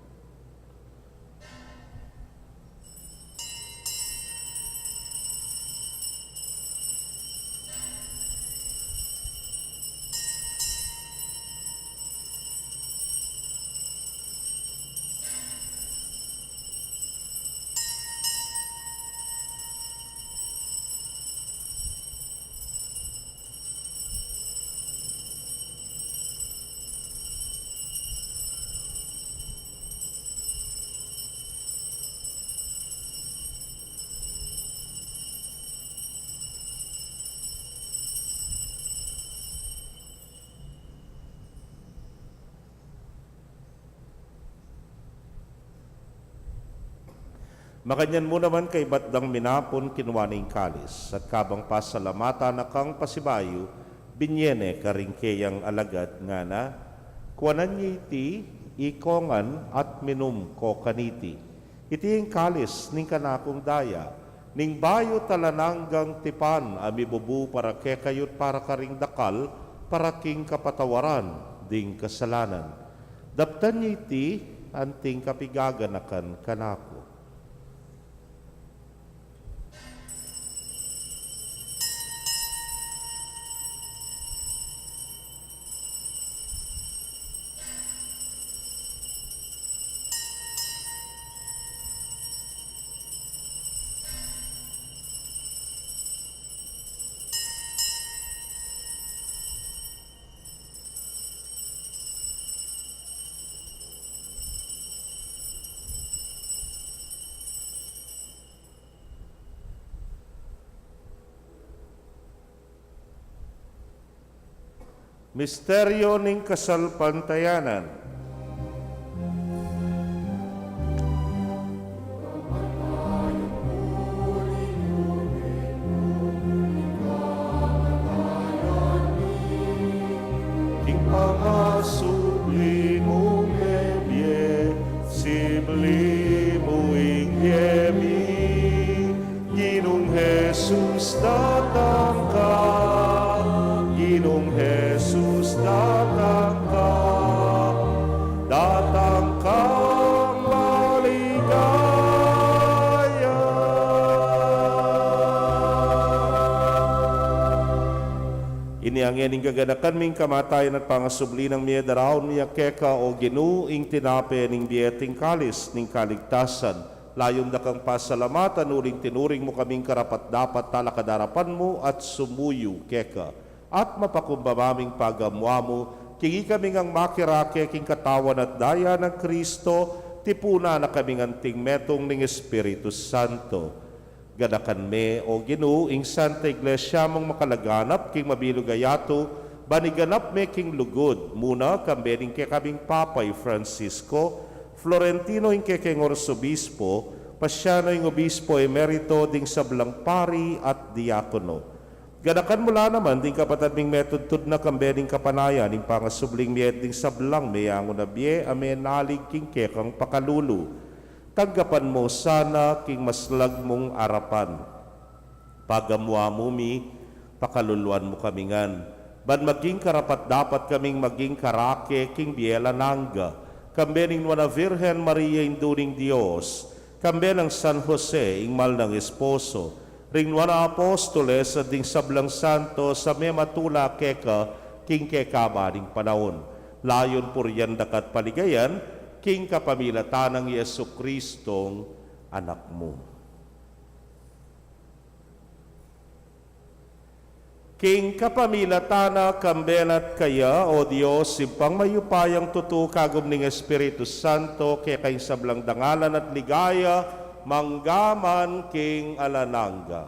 Makanyan mu naman kaybat dang minapun, kinua ne ing kalis, at kabang pasalamatan na kang pasibayu, binye ne karing keyang alagad, ngana, kuanan ye iti, ikongan at minum ko kaniti. Iti ing kalis ning kanakung daya, ning bayu at alang anggang tipan, a mibubu para kekayu't para karing dakal, para king kapatawaran ding kasalanan. Daptan ye iti anting kapigaganakan kanaku. Misteryo ning kasalpantayanan. King pangasubli mung mebie, sibli mu ing bie mi. Ginung Jesus, datang ka. Ginung Jesus, datang ka. Datang kang maligaya. Ini ngeni ing gaganakan mi ing kamatayan at pangasubli nang mie, daraun mi keka, o Ginu, ing tinape ning bie at ing kalis ning kaligtasan. Layun da kang pasalamatan uling tinuring mu kaming karapat-dapat talakad king arapan mu at sumuyu keka. At mapakumbaba ming pagamu-amu, king ikami ngang makirake king katawan at daya nang Kristo, tipunan na kaming anting metung ning Espiritu Santo. Ganakan me, o Ginu, ing Santa Iglesia mung makalaganap king mabilug a yatu, ban iganap me king lugud, muna kambe ning kekaming Papa i Francisco, Florentino ing kekeng Arsobispo, Paciano ing Obispo Emerito, ding sablang pari at diakono. Ganakan mu la naman ding kapatad ming metudtud na kambe ning kapanayan ning pangasubling mie at ding sablang meyangu na bie a menalig king kekang pakalulu. Tanggapan mu sana king maslag mung arapan. Pagamu-amu mi, pakaluluan mu kami ngan, ban maging karapat-dapat kaming maging karake king bie alang angga, kambe ning Nuan a Virgen Maria, Indu ning Dios, kambe nang San Jose, ing mal nang esposo, ring Nuan a Apostoles, at ding sablang santos a mematula keka king kekaban ning panaun. Layun purian da ka at paligayan, king kapamilatan nang Jesucristong Anak mu. King kapamilatan na, kambe na at kaya, o Dios, Ibpang mayupayang tutu, kagum ning Espiritu Santo, keka ing sablang dangalan at ligaya, mangga man king alang angga.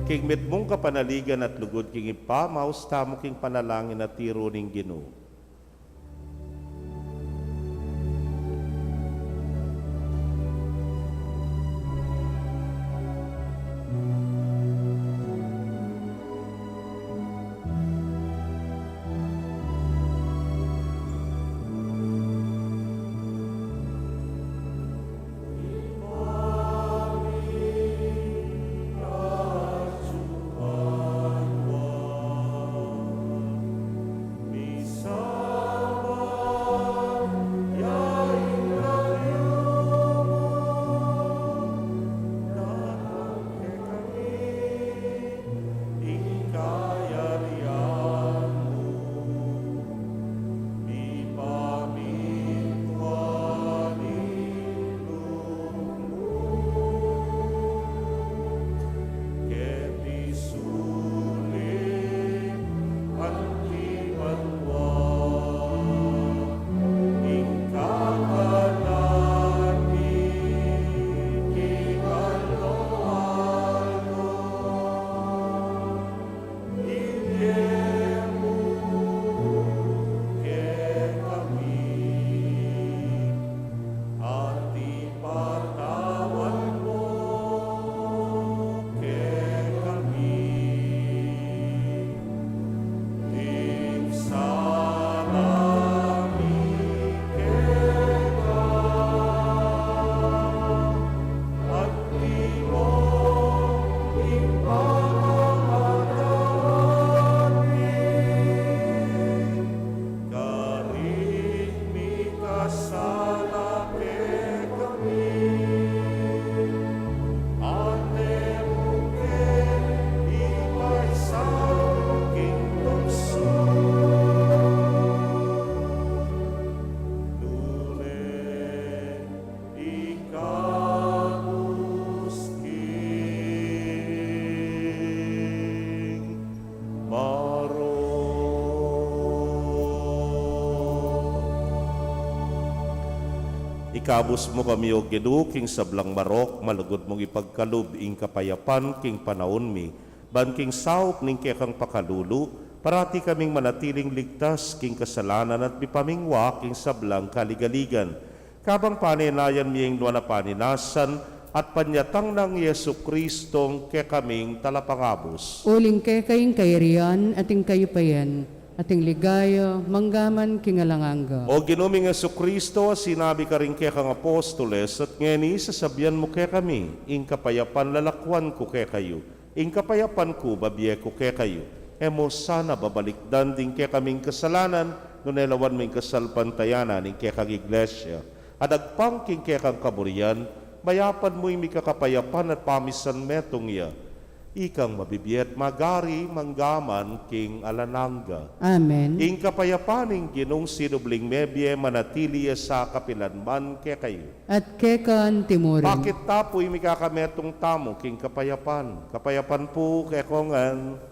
King mitmung kapanaligan at lugud king Ibpa, maus tamu king panalangin a tiru ning Ginu. Ikabus mu kami, O Ginu, king sablang marok, malugud mung ipagkalub ing kapayapan king panaun mi, ban king saup ning kekang pakalulu, parati kaming manatiling ligtas king kasalanan at mipamingwa king sablang kaligaligan. Kabang panenayan mi ing nuan a paninasan at panyatang nang Jesucristong kekaming Talapangabus. Uling keka ing kayarian at ing kayupayan at ing ligaya manggaman king alang angga. O Ginu ming Jesucristo, sinabi karing kekang apostoles, at ngeni sasabian mu kekami, ing kapayapan lalakwan ku kekayu, ing kapayapan ku babie ku kekayu. E mu sana babalikdan ding kekaming kasalanan, nune lawan mu ing kasalpantayanan ning kekang Iglesia. At agpang king kekang kaburian, mayapan mu ing mikakapayapan at pamisan metung ya. Ikang mabibie at magari manggaman king alang angga. Amen. Ing kapayapan ning Ginung sinubling mebie manatili ya sa kapilan man kekayu. At keka anti mu rin. Pakit ta pu ing mikakametung tamu king kapayapan. Kapayapan pu kekongan.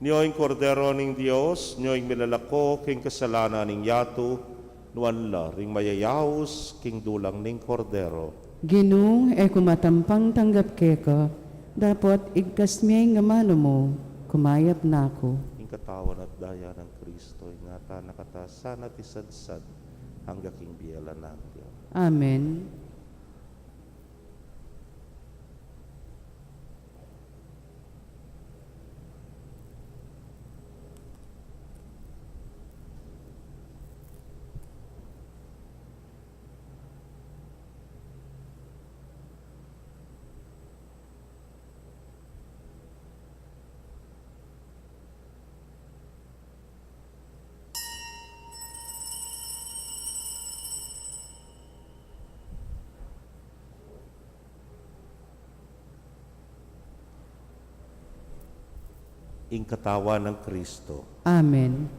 Nyo ing Kordero ning Dios, nyo ing milalako king kasalanan ning yatu, nuan la ring mayayaus king dulang ning Kordero. Ginu, e ku matampang tanggap keka, dapot igkas me ing amanu mu, kumayap na ku. Ing katawan at daya nang Kristo, ingatan na kata sana at isadsad, angga king bie alang angga. Amen. Ing katawan nang Kristo. Amen.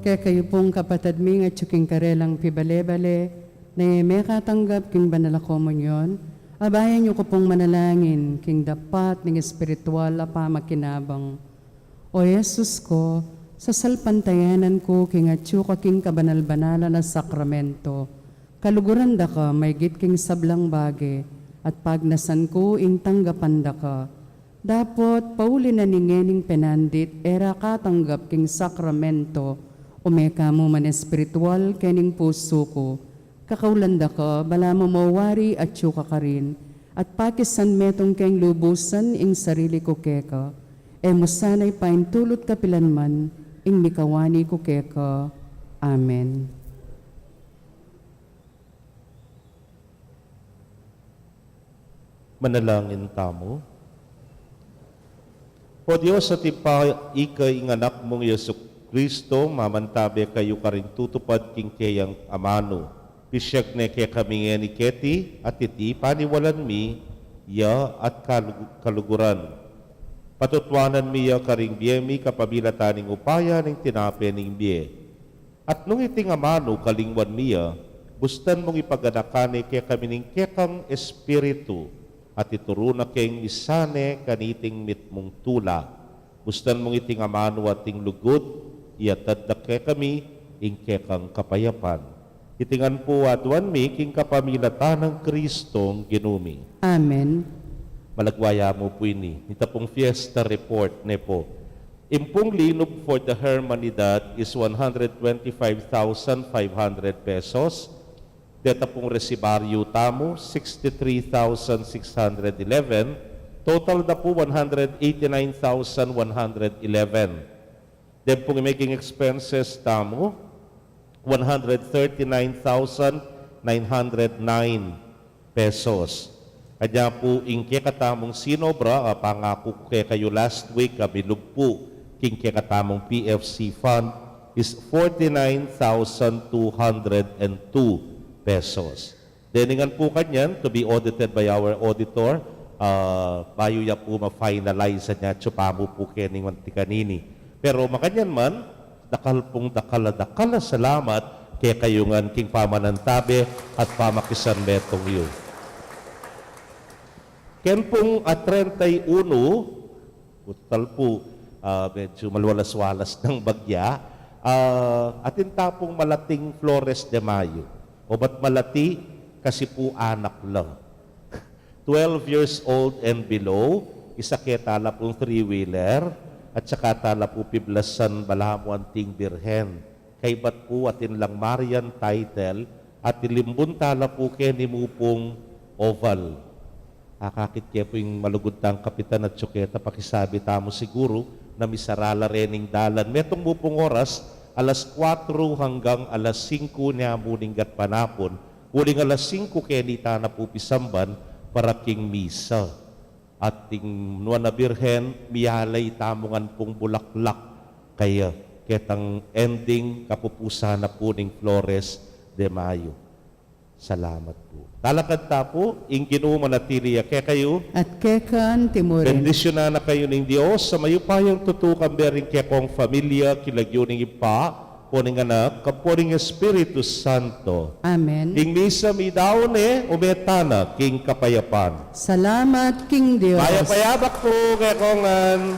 Kekayu pung kapatad mi, nung atyu king karelang pibale-bale, ne mekatanggap king banal a komunyon, abayan yu ku pung manalangin king dapat ning espiritual a pamakinabang. O Jesus ku, sasalpantayanan ku king atyu ka king kabanal-banalan a sakramento, kaluguran da ka maigit king sablang bage, at pagnasan ku ing tanggapan da ka. Dapot, pauli na ning ngening penandit e ra katanggap king sakramento, ume ka mu man espiritual kening pusu ku. Kakaulan da ka, balamu mawari atyu ka karin, at pakisan metung keng lubusan ing sarili ku keka. E mu sana ipaintulut kapilan man ing mikawani ku keka. Amen. Manalangin tamu. O Dios, at ipa ika ing Anak mung Jesu-Cristo, mamantabe kayu karing tutupad king keyang amanu. Pisyag ne kekami ngeni keti, at iti paniwalan mi ya at kalugu-, kaluguran. Patutuanan mi ya karing bie mi kapamilatan ning upaya ning tinape ning bie. At nung iting amanu kalingwan mi ya, bustan mung ipaganakan ne kekami ning kekang Espiritu, at ituru na keng misan ne kaniting mitmung tula. Bustan mung iting amanu at iting lugud, iatad da kekami ing kekang kapayapan. Iti ngan pu aduan mi king kapamilatan nang Kristong Ginu mi. Amen. Malagwa ya mu pu ini. Ita pung fiesta report ne pu. Ing pung linub for the Hermanidad is one hundred twenty-five thousand five hundred pesos. Deta pung resibaryu tamu, sixty-three thousand six hundred eleven. Total da pu, one hundred eighty-nine thousand one hundred eleven. Den pung making expenses tamu, one hundred thirty-nine thousand nine hundred nine pesos. Kanya pu ing kekatamung sinobra, a pangaku ku kekayu last week, a milub pu king kekatamung P F C fund is forty-nine thousand two hundred and two pesos. Dening ngan pu kanyan, to be audited by our auditor, ah, bayu ya pu ma-finalize, anya atyu pa mu pu kening manti kanini. Pero makanyan man, dakal pung dakal a dakal a salamat kekayu ngan king pamanantabe at pamakisan metung yu. Ken pung, ah, treinta y uno, total pu, ah, medyu maluwalas-walas nang bagya, ah, atin ta pung malating Flores de Mayo. Obat malati kasi pu anak la. Twelve years old and below, isake ta la pung three-wheeler, at saka ta la pu piblasan balamu anting birhen. Kaybat pu atin lang Marian title, at ilimbun ta la pu keni mu pung oval. Akakit ke pu ing malugud tang kapitan at suketa pakisabi tamu siguru na misara la rening dalan. Metung mu pung oras, alas kuwatro hanggang alas singko nia mu ning gatpanapun, uling alas singko keni ta na pu pisamban para king misa. At ing nuan a birhen, mialay tamu ngan pung bulaklak kaya ketang ending, kapupusan na pu ning Flores de Mayo. Salamat pu. Talakad ta pu, ing Ginu manatili ya kekayu. At keka anti mu rin. Bendisyunan na kayu ning Dios a mayupayang tutu, kambe ring kekong familia, king lagyu ning Ibpa, ampo ning Anak, ampo ning Espiritu Santo. Amen. Ing misa midaun ne, ume tana king kapayapan. Salamat king Dios. Mayap a yabak pu kekongan.